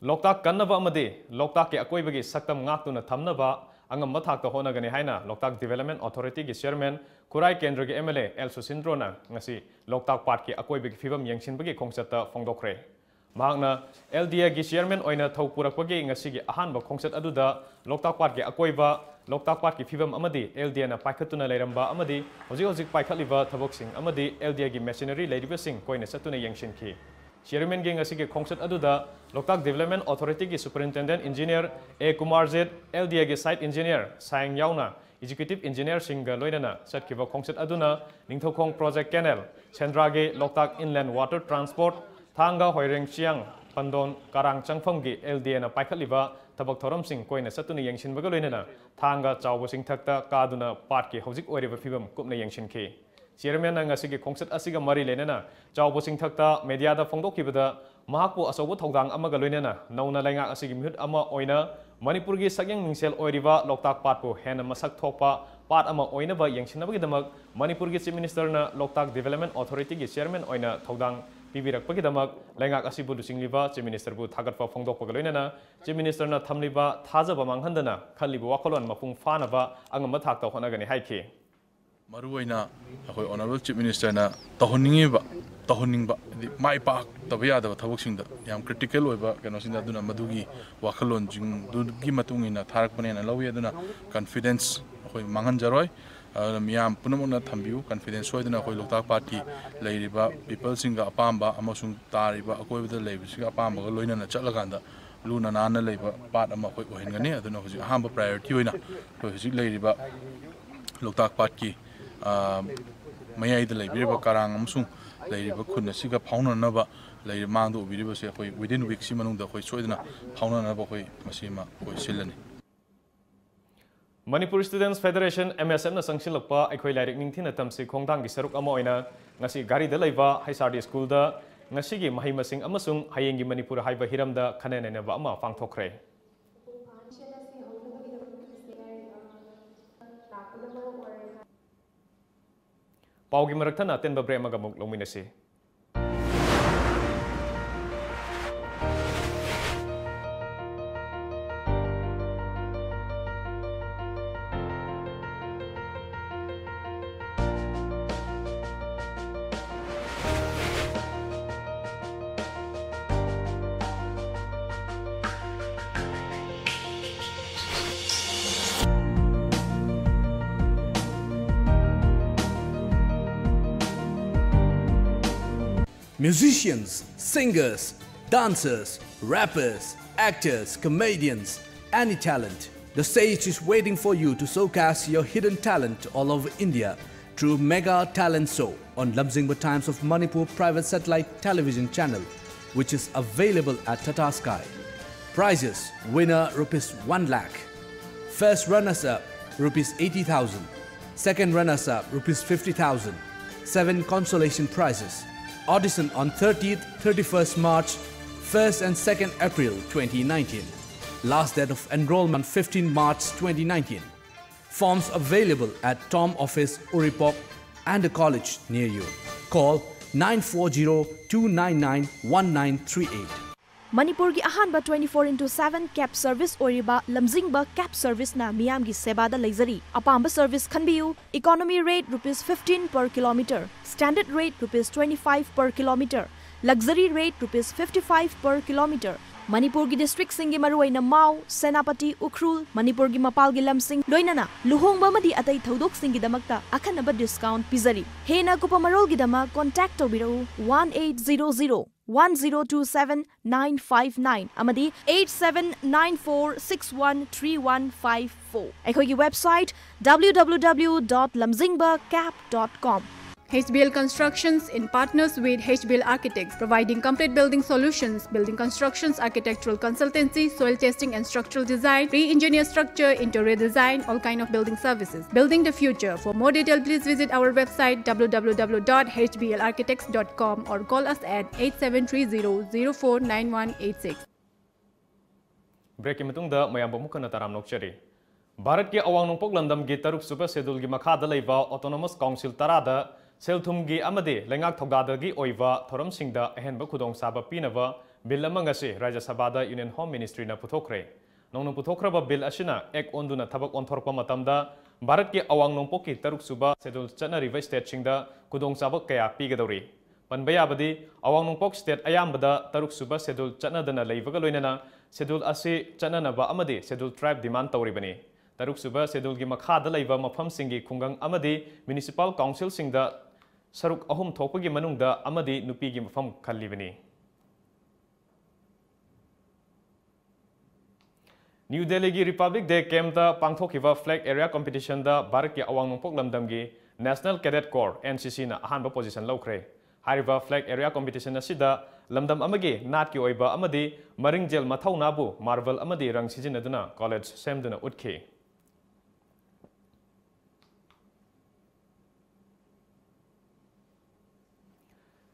ꯂꯣꯛꯇꯥꯛ ꯀꯟꯅꯕ ꯑꯃꯗꯤ ꯂꯣꯛꯇꯥꯛꯀꯤ ꯑꯀꯣꯏꯕꯒꯤ ꯁꯛꯇꯝ ꯉꯥꯛꯇꯨꯅ ꯊꯝꯅꯕ ꯑꯉꯝꯕ ꯊꯥꯛꯇ ꯍꯣꯠꯅꯒꯅꯤ ꯍꯥꯏꯅ ꯂꯣꯛꯇꯥꯛ ꯗꯤꯕꯦꯂꯞꯃꯦꯟ ꯑꯣꯊꯣꯔꯤꯇꯤꯒꯤ ꯆꯤꯌꯔꯃꯦꯟ ꯈꯨꯔꯥꯏ ꯀꯦꯟꯗ꯭ꯔꯒꯤ ꯑꯦꯝ ꯑꯦꯜ ꯑꯦ ꯑꯦꯜ ꯁꯨꯁꯤꯟꯗ꯭ꯔꯣꯅ ꯉꯁꯤ ꯂꯣꯛꯇꯥꯛ ꯄꯥꯠꯀꯤ ꯑꯀꯣꯏꯕꯒꯤ ꯐꯤꯕꯝ ꯌꯦꯡꯁꯤꯟꯕꯒꯤ ꯈꯣꯡꯆꯠꯇ ꯐꯣꯡꯗꯣꯛꯈ꯭ꯔꯦ꯫ ꯃꯍꯥꯛꯅ ꯑꯦꯜ ꯗꯤ ꯑꯦꯒꯤ ꯆꯤꯌꯔꯃꯦꯟ ꯑꯣꯏꯅ ꯊꯧ ꯄꯨꯔꯛꯄꯒꯤ ꯉꯁꯤꯒꯤ ꯑꯍꯥꯟꯕ ꯈꯣꯡꯆꯠ ꯑꯗꯨꯗ ꯂꯣꯛꯇꯥꯛ ꯄꯥꯠꯀꯤ ꯑꯀꯣꯏꯕ, ꯂꯣꯛꯇꯥꯛ ꯄꯥꯠꯀꯤ ꯐꯤꯕꯝ ꯑꯃꯗꯤ ꯑꯦꯜ ꯗꯤ ꯑꯦꯅ ꯄꯥꯏꯈꯠꯇꯨꯅ ꯂꯩꯔꯝꯕ ꯑꯃꯗꯤ ꯍꯧꯖꯤꯛ ꯍꯧꯖꯤꯛ ꯄꯥꯏꯈꯠꯂꯤꯕ ꯊꯕꯛꯁꯤꯡ ꯑꯃꯗꯤ ꯑꯦꯜ ꯗꯤ ꯑꯦꯒꯤ ꯃꯦꯆꯤꯅꯔꯤ ꯂꯩꯔꯤꯕꯁꯤꯡ ꯀꯣꯏꯅ ꯆꯠꯇꯨꯅ ꯌꯦꯡꯁꯤꯟꯈꯤ꯫ ꯆꯤꯌꯔꯃꯦꯟꯒꯤ ꯉꯁꯤꯒꯤ ꯈꯣꯡꯆꯠ ꯑꯗꯨꯗ ꯂꯣꯛꯇꯥꯛ ꯗꯤꯕꯦꯂꯞꯃꯦꯟ ꯑꯣꯊꯣꯔꯤꯇꯤꯒꯤ ꯁꯨꯄꯔꯤꯟꯇꯦꯟꯗꯦꯟ ꯏꯟꯖꯤꯅꯤꯌꯔ ꯑꯦ ꯀꯨꯃꯥꯔꯖꯤꯠ, ꯑꯦꯜ ꯗꯤ ꯑꯦꯒꯤ ꯁꯥꯏꯠ ꯏꯟꯖꯤꯅꯤꯌꯔ ꯁꯥꯌꯦꯡ ꯌꯥꯎꯅ ꯑꯦꯛꯖꯤꯀ꯭ꯌꯨꯇꯤꯚ ꯏꯟꯖꯤꯅꯤꯌꯔꯁꯤꯡꯒ ꯂꯣꯏꯅꯅ ꯆꯠꯈꯤꯕ ꯈꯣꯡꯆꯠ ꯑꯗꯨꯅ ꯅꯤꯡꯊꯧꯈꯣꯡ ꯄ꯭ꯔꯣꯖꯦꯛ ꯀꯦꯅꯦꯜ, ꯁꯦꯟꯗ꯭ꯔꯥꯒꯤ ꯂꯣꯛꯇꯥꯛ ꯏꯟꯂꯦꯟ ꯋꯥꯇꯔ ꯇ꯭ꯔꯥꯟꯁꯄꯣꯔꯠ, ꯊꯥꯡꯒ ꯍꯣꯏꯔꯦꯡ ꯆꯤꯌꯥꯡ ꯄꯟꯗꯣꯟ ꯀꯔꯥꯡ ꯆꯪꯐꯝꯒꯤ ꯑꯦꯜ ꯗꯤ ꯑꯦꯅ ꯄꯥꯏꯈꯠꯂꯤꯕ ꯊꯕꯛ ꯊꯧꯔꯝꯁꯤꯡ ꯀꯣꯏꯅ ꯆꯠꯇꯨꯅ ꯌꯦꯡꯁꯤꯟꯕꯒ ꯂꯣꯏꯅꯅ ꯊꯥꯡꯒ ꯆꯥꯎꯕ ꯆꯤꯡꯊꯛꯇ ꯀꯥꯗꯨꯅ ꯄꯥꯠꯀꯤ ꯍꯧꯖꯤꯛ ꯑꯣꯏꯔꯤꯕ ꯐꯤꯕꯝ ꯀꯨꯞꯅ ꯌꯦꯡꯁꯤꯟꯈꯤ꯫ ꯆꯤꯌꯔꯃꯦꯟꯅ ꯉꯁꯤꯒꯤ ꯈꯣꯡꯆꯠ ꯑꯁꯤꯒ ꯃꯔꯤ ꯂꯩꯅꯅ ꯆꯥꯎꯕ ꯆꯤꯡꯊꯛꯇ ꯃꯦꯗꯤꯌꯥꯗ ꯐꯣꯡꯗꯣꯛꯈꯤꯕꯗ ꯃꯍꯥꯛꯄꯨ ꯑꯆꯧꯕ ꯊꯧꯗꯥꯡ ꯑꯃꯒ ꯂꯣꯏꯅꯅ ꯅꯧꯅ ꯂꯩꯉꯥꯛ ꯑꯁꯤꯒꯤ ꯃꯤꯍꯨꯠ ꯑꯃ ꯑꯣꯏꯅ ꯃꯅꯤꯄꯨꯔꯒꯤ ꯁꯛꯌꯦꯡ ꯃꯤꯡꯁꯦꯜ ꯑꯣꯏꯔꯤꯕ ꯂꯣꯛꯇꯥꯛ ꯄꯥꯠꯄꯨ ꯍꯦꯟꯅ ꯃꯁꯛ ꯊꯣꯛꯄ ꯄꯥꯠ ꯑꯃ ꯑꯣꯏꯅꯕ ꯌꯦꯡꯁꯤꯟꯅꯕꯒꯤꯗꯃꯛ ꯃꯅꯤꯄꯨꯔꯒꯤ ꯆꯤꯐ ꯃꯤꯅꯤꯁꯇꯔꯅ ꯂꯣꯛꯇꯥꯛ ꯗꯤꯕꯦꯂꯞꯃꯦꯟ ꯑꯣꯊꯣꯔꯤꯇꯤꯒꯤ ꯆꯤꯌꯔꯃꯦꯟ ꯑꯣꯏꯅ ꯊꯧꯗꯥꯡ ꯄꯤꯕꯤꯔꯛꯄꯒꯤꯗꯃꯛ ꯂꯩꯉꯥꯛ ꯑꯁꯤꯕꯨ ꯂꯨꯆꯤꯡꯂꯤꯕ ꯆꯤꯐ ꯃꯤꯅꯤꯁꯇꯔꯕꯨ ꯊꯥꯒꯠꯄ ꯐꯣꯡꯗꯣꯛꯄꯒ ꯂꯣꯏꯅꯅ ꯆꯤꯐ ꯃꯤꯅꯤꯁꯇꯔꯅ ꯊꯝꯂꯤꯕ ꯊꯥꯖꯕ ꯃꯥꯡꯍꯟꯗꯅ ꯈꯜꯂꯤꯕ ꯋꯥꯈꯜꯂꯣꯟ ꯃꯄꯨꯡ ꯐꯥꯅꯕ ꯑꯉꯝꯕ ꯊꯥꯛꯇ ꯍꯣꯠꯅꯒꯅꯤ ꯍꯥꯏꯈꯤ꯫ ꯃꯔꯨꯑꯣꯏꯅ ꯑꯩꯈꯣꯏ ꯑꯣꯅꯔꯦꯕꯜ ꯆꯤꯐ ꯃꯤꯅꯤꯁꯇꯔꯅ ꯇꯧꯍꯟꯅꯤꯡꯉꯤꯕ, ꯇꯧꯍꯟꯅꯤꯡꯕ, ꯍꯥꯏꯗꯤ ꯃꯥꯏ ꯄꯥꯛꯇꯕ ꯌꯥꯗꯕ ꯊꯕꯛꯁꯤꯡꯗ, ꯌꯥꯝ ꯀ꯭ꯔꯤꯇꯤꯀꯦꯜ ꯑꯣꯏꯕ ꯀꯩꯅꯣꯁꯤꯡꯗ, ꯑꯗꯨꯅ ꯃꯗꯨꯒꯤ ꯋꯥꯈꯜꯂꯣꯟꯁꯤꯡꯗꯨꯒꯤ ꯃꯇꯨꯡ ꯏꯟꯅ ꯊꯥꯔꯛꯄꯅꯦꯅ ꯂꯧꯏ꯫ ꯑꯗꯨꯅ ꯀꯟꯐꯤꯗꯦꯟꯁ ꯑꯩꯈꯣꯏ ꯃꯥꯡꯍꯟꯖꯔꯣꯏ꯫ ꯑꯗꯨꯅ ꯃꯤꯌꯥꯝ ꯄꯨꯝꯅꯃꯛꯅ ꯊꯝꯕꯤꯌꯨ, ꯀꯟꯐꯤꯗꯦꯟꯁ ꯁꯣꯏꯗꯅ ꯑꯩꯈꯣꯏ ꯂꯣꯛꯇꯥꯛ ꯄꯥꯠꯀꯤ ꯂꯩꯔꯤꯕ ꯄꯤꯄꯜꯁꯤꯡꯒ ꯑꯄꯥꯝꯕ ꯑꯃꯁꯨꯡ ꯇꯥꯔꯤꯕ ꯑꯀꯣꯏꯕꯗ ꯂꯩꯕꯁꯤꯡꯒ ꯑꯄꯥꯝꯕꯒ ꯂꯣꯏꯅꯅ ꯆꯠꯂꯀꯥꯟꯗ ꯂꯨꯅ ꯅꯥꯟꯅ ꯂꯩꯕ ꯄꯥꯠ ꯑꯃ ꯑꯩꯈꯣꯏ ꯑꯣꯏꯍꯟꯒꯅꯤ꯫ ꯑꯗꯨꯅ ꯍꯧꯖꯤꯛ ꯑꯍꯥꯟꯕ ꯄ꯭ꯔꯥꯏꯌꯣꯔꯤꯇꯤ ꯑꯣꯏꯅ ꯑꯩꯈꯣꯏ ꯍꯧꯖꯤꯛ ꯂꯩꯔꯤꯕ ꯂꯣꯛꯇꯥꯛ ꯄꯥꯠꯀꯤ, ꯑ, ꯃꯌꯥꯏꯗ ꯂꯩꯕꯤꯔꯤꯕ ꯀꯔꯥꯡ ꯑꯃꯁꯨꯡ ꯂꯩꯔꯤꯕ ꯈꯨꯟ ꯑꯁꯤꯒ ꯐꯥꯎꯅꯅꯕ ꯂꯩꯔꯤꯕ ꯃꯥꯡꯗ ꯎꯕꯤꯔꯤꯕꯁꯦ ꯑꯩꯈꯣꯏ within weekꯁꯤ ꯃꯅꯨꯡꯗ ꯑꯩꯈꯣꯏ ꯁꯣꯏꯗꯅ ꯐꯥꯎꯅꯅꯕ ꯑꯩꯈꯣꯏ ꯃꯁꯤꯃ ꯑꯩꯈꯣꯏ ꯁꯤꯜꯂꯅꯤ꯫ Manipur Students Federation, M S Fꯅ ꯆꯪꯁꯤꯜꯂꯛꯄ ꯑꯩꯈꯣꯏ ꯂꯥꯏꯔꯤꯛ ꯅꯤꯡꯊꯤꯅ ꯇꯝꯁꯤ ꯈꯣꯡꯊꯥꯡꯒꯤ ꯁꯔꯨꯛ ꯑꯃ ꯑꯣꯏꯅ ꯉꯁꯤ ꯘꯔꯤꯗ ꯂꯩꯕ H R D ꯁ꯭ꯀꯨꯜꯗ ꯉꯁꯤꯒꯤ ꯃꯍꯩ ꯃꯁꯤꯡ ꯑꯃꯁꯨꯡ ꯍꯌꯦꯡꯒꯤ ꯃꯅꯤꯄꯨꯔ ꯍꯥꯏꯕ ꯍꯤꯔꯝꯗ ꯈꯟꯅ ꯅꯩꯅꯕ ꯑꯃ ꯄꯥꯡꯊꯣꯛꯈ꯭ꯔꯦ꯫ ꯄꯥꯎꯒꯤ ꯃꯔꯛ ꯊꯠꯅ ꯑꯇꯦꯟꯕ break ꯑꯃꯒ ꯑꯃꯨꯛ ꯂꯧꯃꯤꯟꯅꯁꯤ꯫ Musicians, singers, dancers, rappers, actors, comedians, any talent. The stage is waiting for you to showcase your hidden talent all over India through Mega Talent Show on Lamjingba Times of Manipur private satellite television channel, which is available at Tata Sky. Prizes: winner rupees one lakh, first runners up rupees eighty thousand, second runners up rupees fifty thousand, seven consolation prizes. Audition on thirtieth, thirty-first March, first and second April twenty nineteen. Last date of enrollment fifteen March twenty nineteen. Forms available at Tom Office, Uripok and the college near you. Call nine four zero two nine nine one nine three eight. ꯃꯅꯤꯄꯨꯔꯒꯤ ꯑꯍꯥꯟꯕ twenty four into seven cab service ꯑꯣꯏꯔꯤꯕ ꯂꯝꯖꯤꯡꯕ cab serviceꯅ ꯃꯤꯌꯥꯝꯒꯤ ꯁꯦꯕꯥꯗ ꯂꯩꯖꯔꯤ꯫ ꯑꯄꯥꯝꯕ service ꯈꯟꯕꯤꯌꯨ꯫ Economy rate rupees fifteen per kilometer, standard rate rupees twenty five per kilometer, luxury rate rupees fifty five per kilometer꯫ ꯃꯅꯤꯄꯨꯔꯒꯤ districtꯁꯤꯡꯒꯤ ꯃꯔꯨꯑꯣꯏꯅ ꯃꯥꯎ, ꯁꯦꯅꯥꯄꯇꯤ, ꯎꯈ꯭ꯔꯨꯜ, ꯃꯅꯤꯄꯨꯔꯒꯤ ꯃꯄꯥꯜꯒꯤ ꯂꯝꯁꯤꯡ, ꯂꯣꯏꯅꯅ ꯂꯨꯍꯣꯡꯕ ꯑꯃꯗꯤ ꯑꯇꯩ ꯊꯧꯗꯣꯛꯁꯤꯡꯒꯤꯗꯃꯛꯇ ꯑꯈꯟꯅꯕ discount ꯄꯤꯖꯔꯤ꯫ ꯍꯦꯟꯅ ꯑꯀꯨꯞꯄ ꯃꯔꯣꯜꯒꯤꯗꯃꯛ contact ꯇꯧꯕꯤꯔꯛꯎ one eight zero zero one zero two seven nine five nine ꯑꯃꯗꯤ eight seven nine four six one three one five four꯫ ꯑꯩꯈꯣꯏꯒꯤ website W W W dot lamjingba cab dot com꯫ H B L Constructions in partners with H B L Architects, providing complete building solutions, building constructions, architectural consultancy, soil testing and structural design, pre-engineer structure, interior design, all kind of building services. Building the future. For more detail, please visit our website w w w dot h b l architects dot com or call us at eight seven three zero zero four nine one eight six. Breakꯀꯤ ꯃꯇꯨꯡꯗ ꯃꯌꯥꯝꯕꯨ ꯑꯃꯨꯛ ꯍꯟꯅ ꯇꯔꯥꯝꯅ ꯑꯣꯛꯆꯔꯤ꯫ ꯚꯥꯔꯠꯀꯤ ꯑꯋꯥꯡ ꯅꯣꯡꯄꯣꯛ ꯂꯝꯗꯝꯒꯤ ꯇꯔꯨꯛ ꯁꯨꯕ scheduleꯒꯤ ꯃꯈꯥꯗ ꯂꯩꯕ autonomous council ꯇꯔꯥꯗ ꯁꯦꯜ ꯊꯨꯝꯒꯤ ꯑꯃꯗꯤ ꯂꯩꯉꯥꯛ ꯊꯧꯗꯥꯗꯒꯤ ꯑꯣꯏꯕ ꯊꯧꯔꯝꯁꯤꯡꯗ ꯑꯍꯦꯟꯕ ꯈꯨꯗꯣꯡꯆꯥꯕ ꯄꯤꯅꯕ bill ꯑꯃ ꯉꯁꯤ ꯔꯥꯖ꯭ꯌ ꯁꯚꯥꯗ Union Home Ministryꯅ ꯄꯨꯊꯣꯛꯈ꯭ꯔꯦ꯫ ꯅꯧꯅ ꯄꯨꯊꯣꯛꯈ꯭ꯔꯕ bill ꯑꯁꯤꯅ act ꯑꯣꯟꯗꯨꯅ ꯊꯕꯛ ꯑꯣꯟꯊꯣꯔꯛꯄ ꯃꯇꯝꯗ ꯚꯥꯔꯠꯀꯤ ꯑꯋꯥꯡ ꯅꯣꯡꯄꯣꯛꯀꯤ ꯇꯔꯨꯛ ꯁꯨꯕ schedule ꯆꯠꯅꯔꯤꯕ stateꯁꯤꯡꯗ ꯈꯨꯗꯣꯡꯆꯥꯕ ꯀꯌꯥ ꯄꯤꯒꯗꯧꯔꯤ꯫ ꯄꯟꯕ ꯌꯥꯕꯗꯤ, ꯑꯋꯥꯡ ꯅꯣꯡꯄꯣꯛ state ꯑꯌꯥꯝꯕꯗ ꯇꯔꯨꯛ ꯁꯨꯕ schedule ꯆꯠꯅꯗꯅ ꯂꯩꯕꯒ ꯂꯣꯏꯅꯅ schedule ꯑꯁꯤ ꯆꯠꯅꯅꯕ ꯑꯃꯗꯤ schedule tribe demand ꯇꯧꯔꯤꯕꯅꯤ꯫ ꯇꯔꯨꯛ ꯁꯨꯕ scheduleꯒꯤ ꯃꯈꯥꯗ ꯂꯩꯕ ꯃꯐꯝꯁꯤꯡꯒꯤ ꯈꯨꯡꯒꯪ ꯑꯃꯗꯤ municipal councilꯁꯤꯡꯗ ꯁꯔꯨꯛ ꯑꯍꯨꯝ ꯊꯣꯛꯄꯒꯤ ꯃꯅꯨꯡꯗ ꯑꯃꯗꯤ ꯅꯨꯄꯤꯒꯤ ꯃꯐꯝ ꯈꯜꯂꯤꯕꯅꯤ꯫ ꯅ꯭ꯌꯨ ꯗꯦꯜꯂꯤꯒꯤ Republic Day campꯇ ꯄꯥꯡꯊꯣꯛꯈꯤꯕ flag area competitionꯗ ꯚꯥꯔꯠꯀꯤ ꯑꯋꯥꯡ ꯅꯣꯡꯄꯣꯛ ꯂꯝꯗꯝꯒꯤ National Cadet Corps, NCCꯅ ꯑꯍꯥꯟꯕ position ꯂꯧꯈ꯭ꯔꯦ꯫ ꯍꯥꯏꯔꯤꯕ flag area competition ꯑꯁꯤꯗ ꯂꯝꯗꯝ ꯑꯃꯒꯤ ꯅꯥꯠꯀꯤ ꯑꯣꯏꯕ ꯑꯃꯗꯤ ꯃꯔꯤꯡꯖꯦꯜ ꯃꯊꯧꯅꯥꯕꯨ marble ꯑꯃꯗꯤ ꯔꯪ ꯁꯤꯖꯤꯟꯅꯗꯨꯅ collage ꯁꯦꯝꯗꯨꯅ ꯎꯠꯈꯤ꯫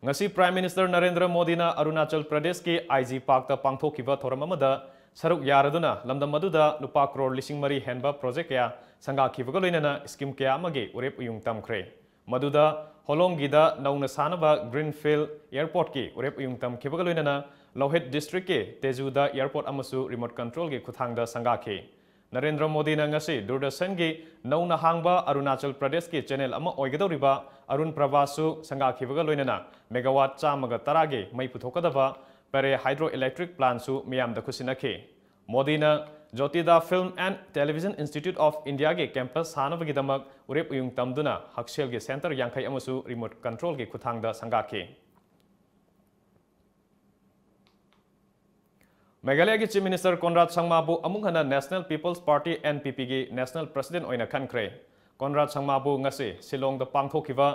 ꯉꯁꯤ Prime Minister ꯅꯔꯦꯟꯗ꯭ꯔ ꯃꯣꯗꯤꯅ ꯑꯔꯨꯅꯥꯆꯜ ꯄ꯭ꯔꯗꯦꯁꯀꯤ IG Parkꯇ ꯄꯥꯡꯊꯣꯛꯈꯤꯕ ꯊꯧꯔꯝ ꯑꯃꯗ ꯁꯔꯨꯛ ꯌꯥꯔꯗꯨꯅ ꯂꯝꯗꯝ ꯑꯗꯨꯗ ꯂꯨꯄꯥ ꯀ꯭ꯔꯣꯔ ꯂꯤꯁꯤꯡ ꯃꯔꯤ ꯍꯦꯟꯕ project ꯀꯌꯥ ꯁꯪꯒꯥꯈꯤꯕꯒ ꯂꯣꯏꯅꯅ scheme ꯀꯌꯥ ꯑꯃꯒꯤ ꯎꯔꯦꯞ ꯎꯌꯨꯡ ꯇꯝꯈ꯭ꯔꯦ꯫ ꯃꯗꯨꯗ ꯍꯣꯂꯣꯡꯒꯤꯗ ꯅꯧꯅ ꯁꯥꯅꯕ Greenfield Airportꯀꯤ ꯎꯔꯦꯞ ꯎꯌꯨꯡ ꯇꯝꯈꯤꯕꯒ ꯂꯣꯏꯅꯅ ꯂꯣꯍꯤꯠ districtꯀꯤ ꯇꯦꯖꯨꯗ airport ꯑꯃꯁꯨ remote controlꯒꯤ ꯈꯨꯠꯊꯥꯡꯗ ꯁꯪꯒꯥꯈꯤ꯫ ꯅꯔꯦꯟꯗ꯭ꯔ ꯃꯣꯗꯤꯅ ꯉꯁꯤ ꯗꯨꯔꯗꯔꯁꯟꯒꯤ ꯅꯧꯅ ꯍꯥꯡꯕ ꯑꯔꯨꯅꯥꯆꯜ ꯄ꯭ꯔꯗꯦꯁꯀꯤ channel ꯑꯃ ꯑꯣꯏꯒꯗꯧꯔꯤꯕ ꯑꯔꯨꯟ ꯄ꯭ꯔꯚꯥꯁꯨ ꯁꯪꯒꯥꯈꯤꯕꯒ ꯂꯣꯏꯅꯅ megawatt ꯆꯥꯝꯃꯒ ꯇꯔꯥꯒꯤ ꯃꯩ ꯄꯨꯊꯣꯛꯀꯗꯕ Pare hydroelectric plantꯁꯨ ꯃꯤꯌꯥꯝꯗ ꯈꯨꯠꯁꯤꯟꯅꯈꯤ꯫ ꯃꯣꯗꯤꯅ Jyotida Film and Television Institute of Indiaꯒꯤ campus ꯁꯥꯅꯕꯒꯤꯗꯃꯛ ꯎꯔꯦꯞ ꯎꯌꯨꯡ ꯇꯝꯗꯨꯅ ꯍꯛꯁꯦꯜꯒꯤ centre ꯌꯥꯡꯈꯩ ꯑꯃꯁꯨ remote controlꯒꯤ ꯈꯨꯠꯊꯥꯡꯗ ꯁꯪꯒꯥꯈꯤ꯫ ꯃꯦꯘꯥꯂꯌꯒꯤ Chief Minister Conrad ꯁꯪꯃꯥꯕꯨ ꯑꯃꯨꯛ ꯍꯟꯅ National People's Party, NPPꯒꯤ national president ꯑꯣꯏꯅ ꯈꯟꯈ꯭ꯔꯦ꯫ ꯀꯣꯟꯔꯥꯗ ꯁꯪꯃꯥꯕꯨ ꯉꯁꯤ ꯁꯤꯂꯣꯡꯗ ꯄꯥꯡꯊꯣꯛꯈꯤꯕ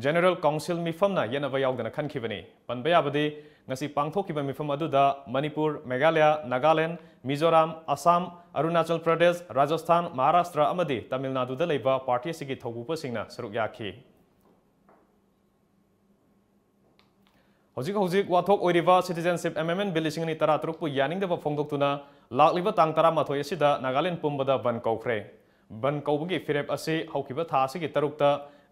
General Council ꯃꯤꯐꯝꯅ ꯌꯦꯠꯅꯕ ꯌꯥꯎꯗꯅ ꯈꯟꯈꯤꯕꯅꯤ꯫ ꯄꯟꯕ ꯌꯥꯕꯗꯤ, ꯉꯁꯤ ꯄꯥꯡꯊꯣꯛꯈꯤꯕ ꯃꯤꯐꯝ ꯑꯗꯨꯗ ꯃꯅꯤꯄꯨꯔ, ꯃꯦꯘꯥꯂꯌꯥ, ꯅꯥꯒꯥꯂꯦꯟ, ꯃꯤꯖꯣꯔꯥꯝ, ꯑꯁꯥꯝ, ꯑꯔꯨꯅꯥꯆꯜ ꯄ꯭ꯔꯗꯦꯁ, ꯔꯥꯖꯁꯊꯥꯟ, ꯃꯍꯥꯔꯥꯁꯇ꯭ꯔ ꯑꯃꯗꯤ ꯇꯥꯃꯤꯜ ꯅꯥꯗꯨꯗ ꯂꯩꯕ ꯄꯥꯔꯇꯤ ꯑꯁꯤꯒꯤ ꯊꯧꯄꯨꯕꯁꯤꯡꯅ ꯁꯔꯨꯛ ꯌꯥꯈꯤ꯫ ꯍꯧꯖꯤꯛ ꯍꯧꯖꯤꯛ ꯋꯥꯊꯣꯛ ꯑꯣꯏꯔꯤꯕ Citizenship Amendment Bill ꯂꯤꯁꯤꯡ ꯑꯅꯤ ꯇꯔꯥꯇꯔꯨꯛꯄꯨ ꯌꯥꯅꯤꯡꯗꯕ ꯐꯣꯡꯗꯣꯛꯇꯨꯅ ꯂꯥꯛꯂꯤꯕ ꯇꯥꯡ ꯇꯔꯥꯃꯥꯊꯣꯏ ꯑꯁꯤꯗ ꯅꯥꯒꯥꯂꯦꯟ ꯄꯨꯝꯕꯗ ꯕꯟ ꯀꯧꯈ꯭ꯔꯦ꯫ ꯕꯟ ꯀꯧꯕꯒꯤ ꯐꯤꯔꯦꯞ ꯑꯁꯤ ꯍꯧꯈꯤꯕ ꯊꯥ ꯑꯁꯤꯒꯤ ꯇꯔꯨꯛꯇ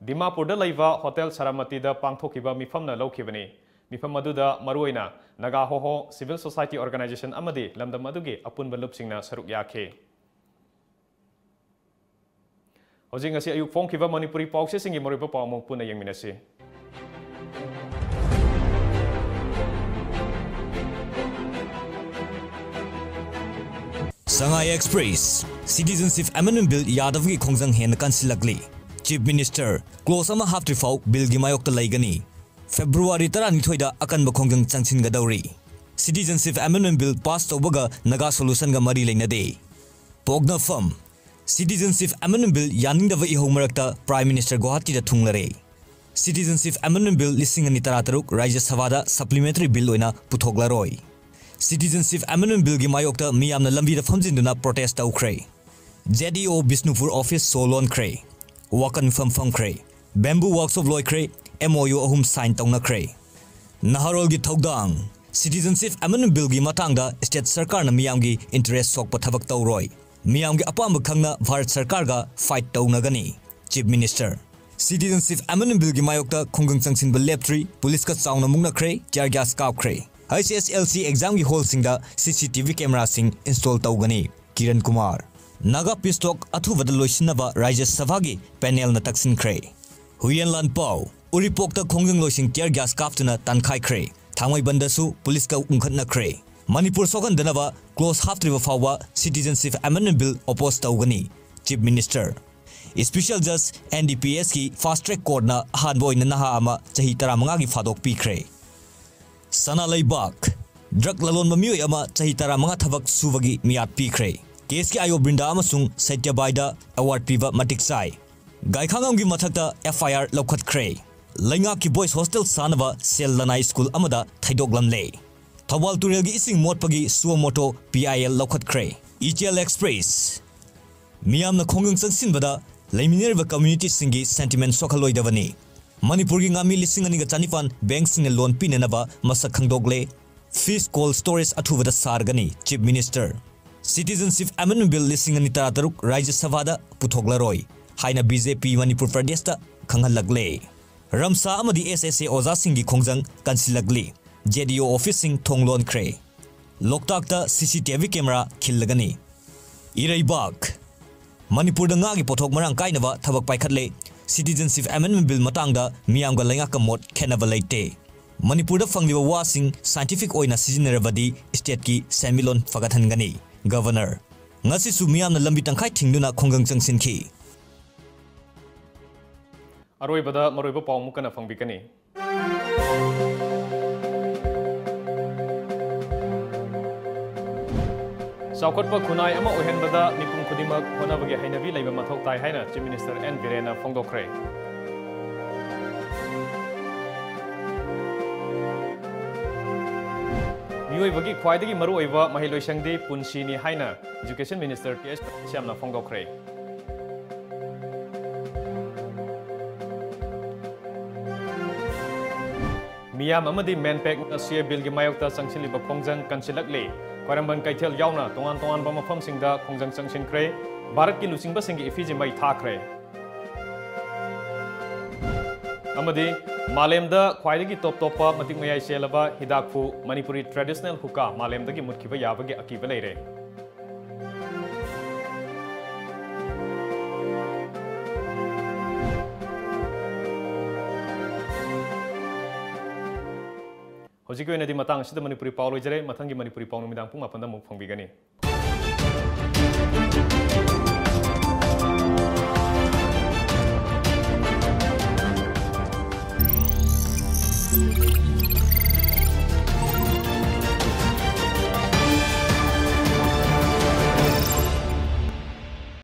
ꯗꯤꯃꯥꯄꯨꯔꯗ ꯂꯩꯕ ꯍꯣꯇꯦꯜ ꯁꯔꯃꯇꯤꯗ ꯄꯥꯡꯊꯣꯛꯈꯤꯕ ꯃꯤꯐꯝꯅ ꯂꯧꯈꯤꯕꯅꯤ꯫ ꯃꯤꯐꯝ ꯑꯗꯨꯗ ꯃꯔꯨꯑꯣꯏꯅ ꯅꯥꯒꯥ ꯍꯣꯍꯣ, civil society organization ꯑꯃꯗꯤ ꯂꯝꯗꯝ ꯑꯗꯨꯒꯤ ꯑꯄꯨꯟꯕ ꯂꯨꯞꯁꯤꯡꯅ ꯁꯔꯨꯛ ꯌꯥꯈꯤ꯫ ꯍꯧꯖꯤꯛ ꯉꯁꯤ ꯑꯌꯨꯛ ꯐꯣꯡꯈꯤꯕ ꯃꯅꯤꯄꯨꯔꯤ ꯄꯥꯎꯆꯦꯁꯤꯡꯒꯤ ꯃꯔꯨꯑꯣꯏꯕ ꯄꯥꯎ ꯑꯃꯨꯛ ꯄꯨꯟꯅ ꯌꯦꯡꯃꯤꯟꯅꯁꯤ꯫ Sangai Express, Citizenship Amendment Bill ꯌꯥꯗꯕꯒꯤ ꯈꯣꯡꯖꯪ ꯍꯦꯟꯅ ꯀꯟꯁꯤꯜꯂꯛꯂꯤ꯫ Chief Minister, clause ꯑꯃ ꯍꯥꯞꯇ꯭ꯔꯤ ꯐꯥꯎ ꯕꯤꯜꯒꯤ ꯃꯥꯌꯣꯛꯇ ꯂꯩꯒꯅꯤ꯫ ꯐꯦꯕ꯭ꯔꯨꯋꯥꯔꯤ ꯇꯔꯥꯅꯤꯊꯣꯏꯗ ꯑꯀꯟꯕ ꯈꯣꯡꯖꯪ ꯆꯪꯁꯤꯟꯒꯗꯧꯔꯤ꯫ Citizenship Amendment Bill pass ꯇꯧꯕꯒ ꯅꯥꯒꯥ solution ꯒ ꯃꯔꯤ ꯂꯩꯅꯗꯦ꯫ ꯄꯣꯛꯅꯐꯝ, Citizenship Amendment Bill ꯌꯥꯅꯤꯡꯗꯕ ꯏꯍꯧ ꯃꯔꯛꯇ Prime Minister ꯒꯨꯋꯥꯍꯥꯇꯤꯗ ꯊꯨꯡꯂꯔꯦ꯫ Citizenship Amendment Bill ꯂꯤꯁꯤꯡ ꯑꯅꯤ ꯇꯔꯥꯇꯔꯨꯛ ꯔꯥꯖ꯭ꯌ ꯁꯚꯥꯗ supplementary bill ꯑꯣꯏꯅ ꯄꯨꯊꯣꯛꯂꯔꯣꯏ꯫ Citizenship Amendment Bill ꯒꯤ ꯃꯥꯌꯣꯛꯇ ꯃꯤꯌꯥꯝꯅ ꯂꯝꯕꯤꯗ ꯐꯝꯖꯤꯟꯗꯨꯅ protest ꯇꯧꯈ꯭ꯔꯦ꯫ Z E O Bishnupur office ꯁꯣ ꯂꯣꯟꯈ꯭ꯔꯦ꯫ ꯋꯥꯀꯟ ꯃꯤꯐꯝ ꯐꯝꯈ꯭ꯔꯦ꯫ Bamboo workshop ꯂꯣꯏꯈ꯭ꯔꯦ꯫ M O U ꯑꯍꯨꯝ sign ꯇꯧꯅꯈ꯭ꯔꯦ꯫ ꯅꯍꯥꯔꯣꯜꯒꯤ ꯊꯧꯗꯥꯡ꯫ Citizenship Amendment Bill ꯒꯤ ꯃꯇꯥꯡꯗ state ꯁꯔꯀꯥꯔꯅ ꯃꯤꯌꯥꯝꯒꯤ interest ꯁꯣꯛꯄ ꯊꯕꯛ ꯇꯧꯔꯣꯏ꯫ ꯃꯤꯌꯥꯝꯒꯤ ꯑꯄꯥꯝꯕ ꯈꯪꯅ Bharat ꯁꯔꯀꯥꯔꯒ fight ꯇꯧꯅꯒꯅꯤ꯫ Chief Minister꯫ Citizenship Amendment Bill ꯒꯤ ꯃꯥꯌꯣꯛꯇ ꯈꯣꯡꯖꯪ ꯆꯪꯁꯤꯟꯕ ꯂꯦꯞꯇ꯭ꯔꯤ, police ꯀ ꯆꯥꯎꯅ ꯃꯨꯛꯅꯈ꯭ꯔꯦ, tear gas ꯀꯥꯞꯈ꯭ꯔꯦ꯫ H S L C exam ꯒꯤ hall ꯁꯤꯡꯗ C C T V camera ꯁꯤꯡ install ꯇꯧꯒꯅꯤ꯫ ꯀꯤꯔꯟ ꯀꯨꯃꯥꯔ꯫ ꯅꯥꯒꯥ peace talk ꯑꯊꯨꯕꯗ ꯂꯣꯏꯁꯤꯟꯅꯕ ꯔꯥꯖ꯭ꯌ ꯁꯚꯥꯒꯤ panel ꯅ ꯇꯛꯁꯤꯟꯈ꯭ꯔꯦ꯫ ꯍꯨꯏꯌꯦꯟ ꯂꯥꯟꯄꯥꯎ꯫ ꯎꯔꯤꯄꯣꯛꯇ ꯈꯣꯡꯖꯪ ꯂꯣꯏꯁꯤꯡ tear gas ꯀꯥꯞꯇꯨꯅ ꯇꯥꯟꯈꯥꯏꯈ꯭ꯔꯦ꯫ ꯊꯥꯡꯃꯩꯕꯟꯗꯁꯨ police ꯀ ꯎꯪꯈꯠꯅꯈ꯭ꯔꯦ꯫ ꯃꯅꯤꯄꯨꯔ ꯁꯣꯛꯍꯟꯗꯅꯕ clause ꯍꯥꯞꯇ꯭ꯔꯤꯕ ꯐꯥꯎꯕ Citizenship Amendment Bill oppose ꯇꯧꯒꯅꯤ꯫ Chief Minister꯫ Special Judge N D P S ꯀꯤ fast track court ꯅ ꯑꯍꯥꯟꯕ ꯑꯣꯏꯅ ꯅꯍꯥ ꯑꯃ ꯆꯍꯤ ꯇꯔꯥꯃꯉꯥꯒꯤ ꯐꯥꯗꯣꯛ ꯄꯤꯈ꯭ꯔꯦ꯫ ꯁꯅꯥ ꯂꯩꯕꯥꯛ꯫ Drug ꯂꯂꯣꯟꯕ ꯃꯤꯑꯣꯏ ꯑꯃ ꯆꯍꯤ ꯇꯔꯥꯃꯉꯥ ꯊꯕꯛ ꯁꯨꯕꯒꯤ ꯃꯤꯌꯥꯠ ꯄꯤꯈ꯭ꯔꯦ꯫ Case ꯀꯤ ꯑꯥꯏ ꯑꯣ ꯕ꯭ꯔꯤꯟꯗꯥ ꯑꯃꯁꯨꯡ ꯁꯇ꯭ꯌꯕꯥꯏꯗ award ꯄꯤꯕ ꯃꯇꯤꯛ ꯆꯥꯏ꯫ ꯒꯥꯏꯈꯥꯉꯝꯒꯤ ꯃꯊꯛꯇ F I R ꯂꯧꯈꯠꯈ꯭ꯔꯦ꯫ ꯂꯩꯉꯥꯛꯀꯤ boys hostel ꯁꯥꯅꯕ ꯁꯦꯜ ꯂꯅꯥꯏ ꯁ꯭ꯀꯨꯜ ꯑꯃꯗ ꯊꯩꯗꯣꯛꯂꯝꯂꯦ꯫ ꯊꯧꯕꯥꯜ ꯇꯨꯔꯦꯜꯒꯤ ꯏꯁꯤꯡ ꯃꯣꯠꯄꯒꯤ suo motu P I L ꯂꯧꯈꯠꯈ꯭ꯔꯦ꯫ ꯏꯆꯦꯜ Express꯫ ꯃꯤꯌꯥꯝꯅ ꯈꯣꯡꯖꯪ ꯆꯪꯁꯤꯟꯕꯗ ꯂꯩꯃꯤꯟꯅꯔꯤꯕ communityꯁꯤꯡꯒꯤ sentiment ꯁꯣꯛꯍꯜꯂꯣꯏꯗꯕꯅꯤ꯫ ꯃꯅꯤꯄꯨꯔꯒꯤ ꯉꯥꯃꯤ ꯂꯤꯁꯤꯡ ꯑꯅꯤꯒ ꯆꯅꯤꯄꯥꯟ bankꯁꯤꯡꯅ loan ꯄꯤꯅꯅꯕ ꯃꯁꯛ ꯈꯪꯗꯣꯛꯂꯦ꯫ Fish cold storage ꯑꯊꯨꯕꯗ ꯁꯥꯔꯒꯅꯤ, Chief Minister꯫ Citizenship Amendment Bill ꯂꯤꯁꯤꯡ ꯑꯅꯤ ꯇꯔꯥꯇꯔꯨꯛ ꯔꯥꯖ꯭ꯌ ꯁꯚꯥꯗ ꯄꯨꯊꯣꯛꯂꯔꯣꯏ ꯍꯥꯏꯅ B J P ꯃꯅꯤꯄꯨꯔ ꯄ꯭ꯔꯗꯦꯁꯇ ꯈꯪꯍꯜꯂꯛꯂꯦ꯫ ꯔꯝꯁꯥ ꯑꯃꯗꯤ S S A ꯑꯣꯖꯥꯁꯤꯡꯒꯤ ꯈꯣꯡꯖꯪ ꯀꯟꯁꯤꯜꯂꯛꯂꯤ꯫ J D O officeꯁꯤꯡ ꯊꯣꯡ ꯂꯣꯟꯈ꯭ꯔꯦ꯫ ꯂꯣꯛꯇꯥꯛꯇ C C T V camera ꯈꯤꯜꯂꯒꯅꯤ꯫ ꯏꯔꯩꯕꯥꯛ꯫ ꯃꯅꯤꯄꯨꯔꯗ ꯉꯥꯒꯤ ꯄꯣꯠꯊꯣꯛ ꯃꯔꯥꯡ ꯀꯥꯏꯅꯕ ꯊꯕꯛ ꯄꯥꯏꯈꯠꯂꯦ꯫ Citizenship Amendment Bill ꯃꯇꯥꯡꯗ ꯃꯤꯌꯥꯝꯒ ꯂꯩꯉꯥꯛꯀ ꯃꯣꯠ ꯈꯦꯠꯅꯕ ꯂꯩꯇꯦ꯫ ꯃꯅꯤꯄꯨꯔꯗ ꯐꯪꯂꯤꯕ ꯋꯥꯁꯤꯡ scientific ꯑꯣꯏꯅ ꯁꯤꯖꯤꯟꯅꯔꯕꯗꯤ stateꯀꯤ ꯁꯦꯟꯃꯤꯠꯂꯣꯟ ꯐꯒꯠꯍꯟꯒꯅꯤ꯫ Governor꯫ ꯉꯁꯤꯁꯨ ꯃꯤꯌꯥꯝꯅ ꯂꯝꯕꯤ ꯇꯪꯈꯥꯏ ꯊꯤꯡꯗꯨꯅ ꯈꯣꯡꯖꯪ ꯆꯪꯁꯤꯟꯈꯤ꯫ ꯑꯔꯣꯏꯕꯗ ꯃꯔꯨꯑꯣꯏꯕ ꯄꯥꯎ ꯑꯃꯨꯛ ꯀꯟꯅ ꯐꯪꯕꯤꯒꯅꯤ꯫ ꯆꯥꯎꯈꯠꯄ ꯈꯨꯟꯅꯥꯏ ꯑꯃ ꯑꯣꯏꯍꯟꯕꯗ ꯃꯤꯄꯨꯝ ꯈꯨꯗꯤꯡꯃꯛ ꯍꯣꯠꯅꯕꯒꯤ ꯍꯩꯅꯕꯤ ꯂꯩꯕ ꯃꯊꯧ ꯇꯥꯏ ꯍꯥꯏꯅ Chief Minister N ꯕꯤꯔꯦꯟꯅ ꯐꯣꯡꯗꯣꯛꯈ꯭ꯔꯦ꯫ ꯃꯤꯑꯣꯏꯕꯒꯤ ꯈ꯭ꯋꯥꯏꯗꯒꯤ ꯃꯔꯨꯑꯣꯏꯕ ꯃꯍꯩꯂꯣꯏꯁꯪꯗꯤ ꯄꯨꯟꯁꯤꯅꯤ ꯍꯥꯏꯅ Education Minister T H ꯁ꯭ꯌꯥꯝꯅ ꯐꯣꯡꯗꯣꯛꯈ꯭ꯔꯦ꯫ ꯃꯤꯌꯥꯝ ꯑꯃꯗꯤ MANPACꯅ C A Billꯒꯤ ꯃꯥꯌꯣꯛꯇ ꯆꯪꯁꯤꯜꯂꯤꯕ ꯈꯣꯡꯖꯪ ꯀꯟꯁꯤꯜꯂꯛꯂꯤ꯫ ꯈ꯭ꯋꯥꯏꯔꯝꯕꯟ ꯀꯩꯊꯦꯜ ꯌꯥꯎꯅ ꯇꯣꯉꯥꯟ ꯇꯣꯉꯥꯟꯕ ꯃꯐꯝꯁꯤꯡꯗ ꯈꯣꯡꯖꯪ ꯆꯪꯁꯤꯟꯈ꯭ꯔꯦ꯫ ꯚꯥꯔꯠꯀꯤ ꯂꯨꯆꯤꯡꯕꯁꯤꯡꯒꯤ ꯏꯐꯤꯁꯤ ꯃꯩ ꯊꯥꯈ꯭ꯔꯦ꯫ ꯑꯃꯗꯤ ꯃꯥꯂꯦꯝꯗ ꯈ꯭ꯋꯥꯏꯗꯒꯤ ꯇꯣꯞ ꯇꯣꯞꯄ ꯃꯇꯤꯛ ꯃꯌꯥꯏ ꯆꯦꯜꯂꯕ ꯍꯤꯗꯥꯛꯐꯨ ꯃꯅꯤꯄꯨꯔꯤ traditional hookah ꯃꯥꯂꯦꯝꯗꯒꯤ ꯃꯨꯠꯈꯤꯕ ꯌꯥꯕꯒꯤ ꯑꯀꯤꯕ ꯂꯩꯔꯦ꯫ ꯍꯧꯖꯤꯛꯀꯤ ꯑꯣꯏꯅꯗꯤ ꯃꯇꯥꯡ ꯑꯁꯤꯗ ꯃꯅꯤꯄꯨꯔꯤ ꯄꯥꯎ ꯂꯣꯏꯖꯔꯦ꯫ ꯃꯊꯪꯒꯤ ꯃꯅꯤꯄꯨꯔꯤ ꯄꯥꯎ ꯅꯨꯃꯤꯗꯥꯡ ꯄꯨꯡ ꯃꯥꯄꯟꯗ ꯑꯃꯨꯛ ꯐꯪꯕꯤꯒꯅꯤ꯫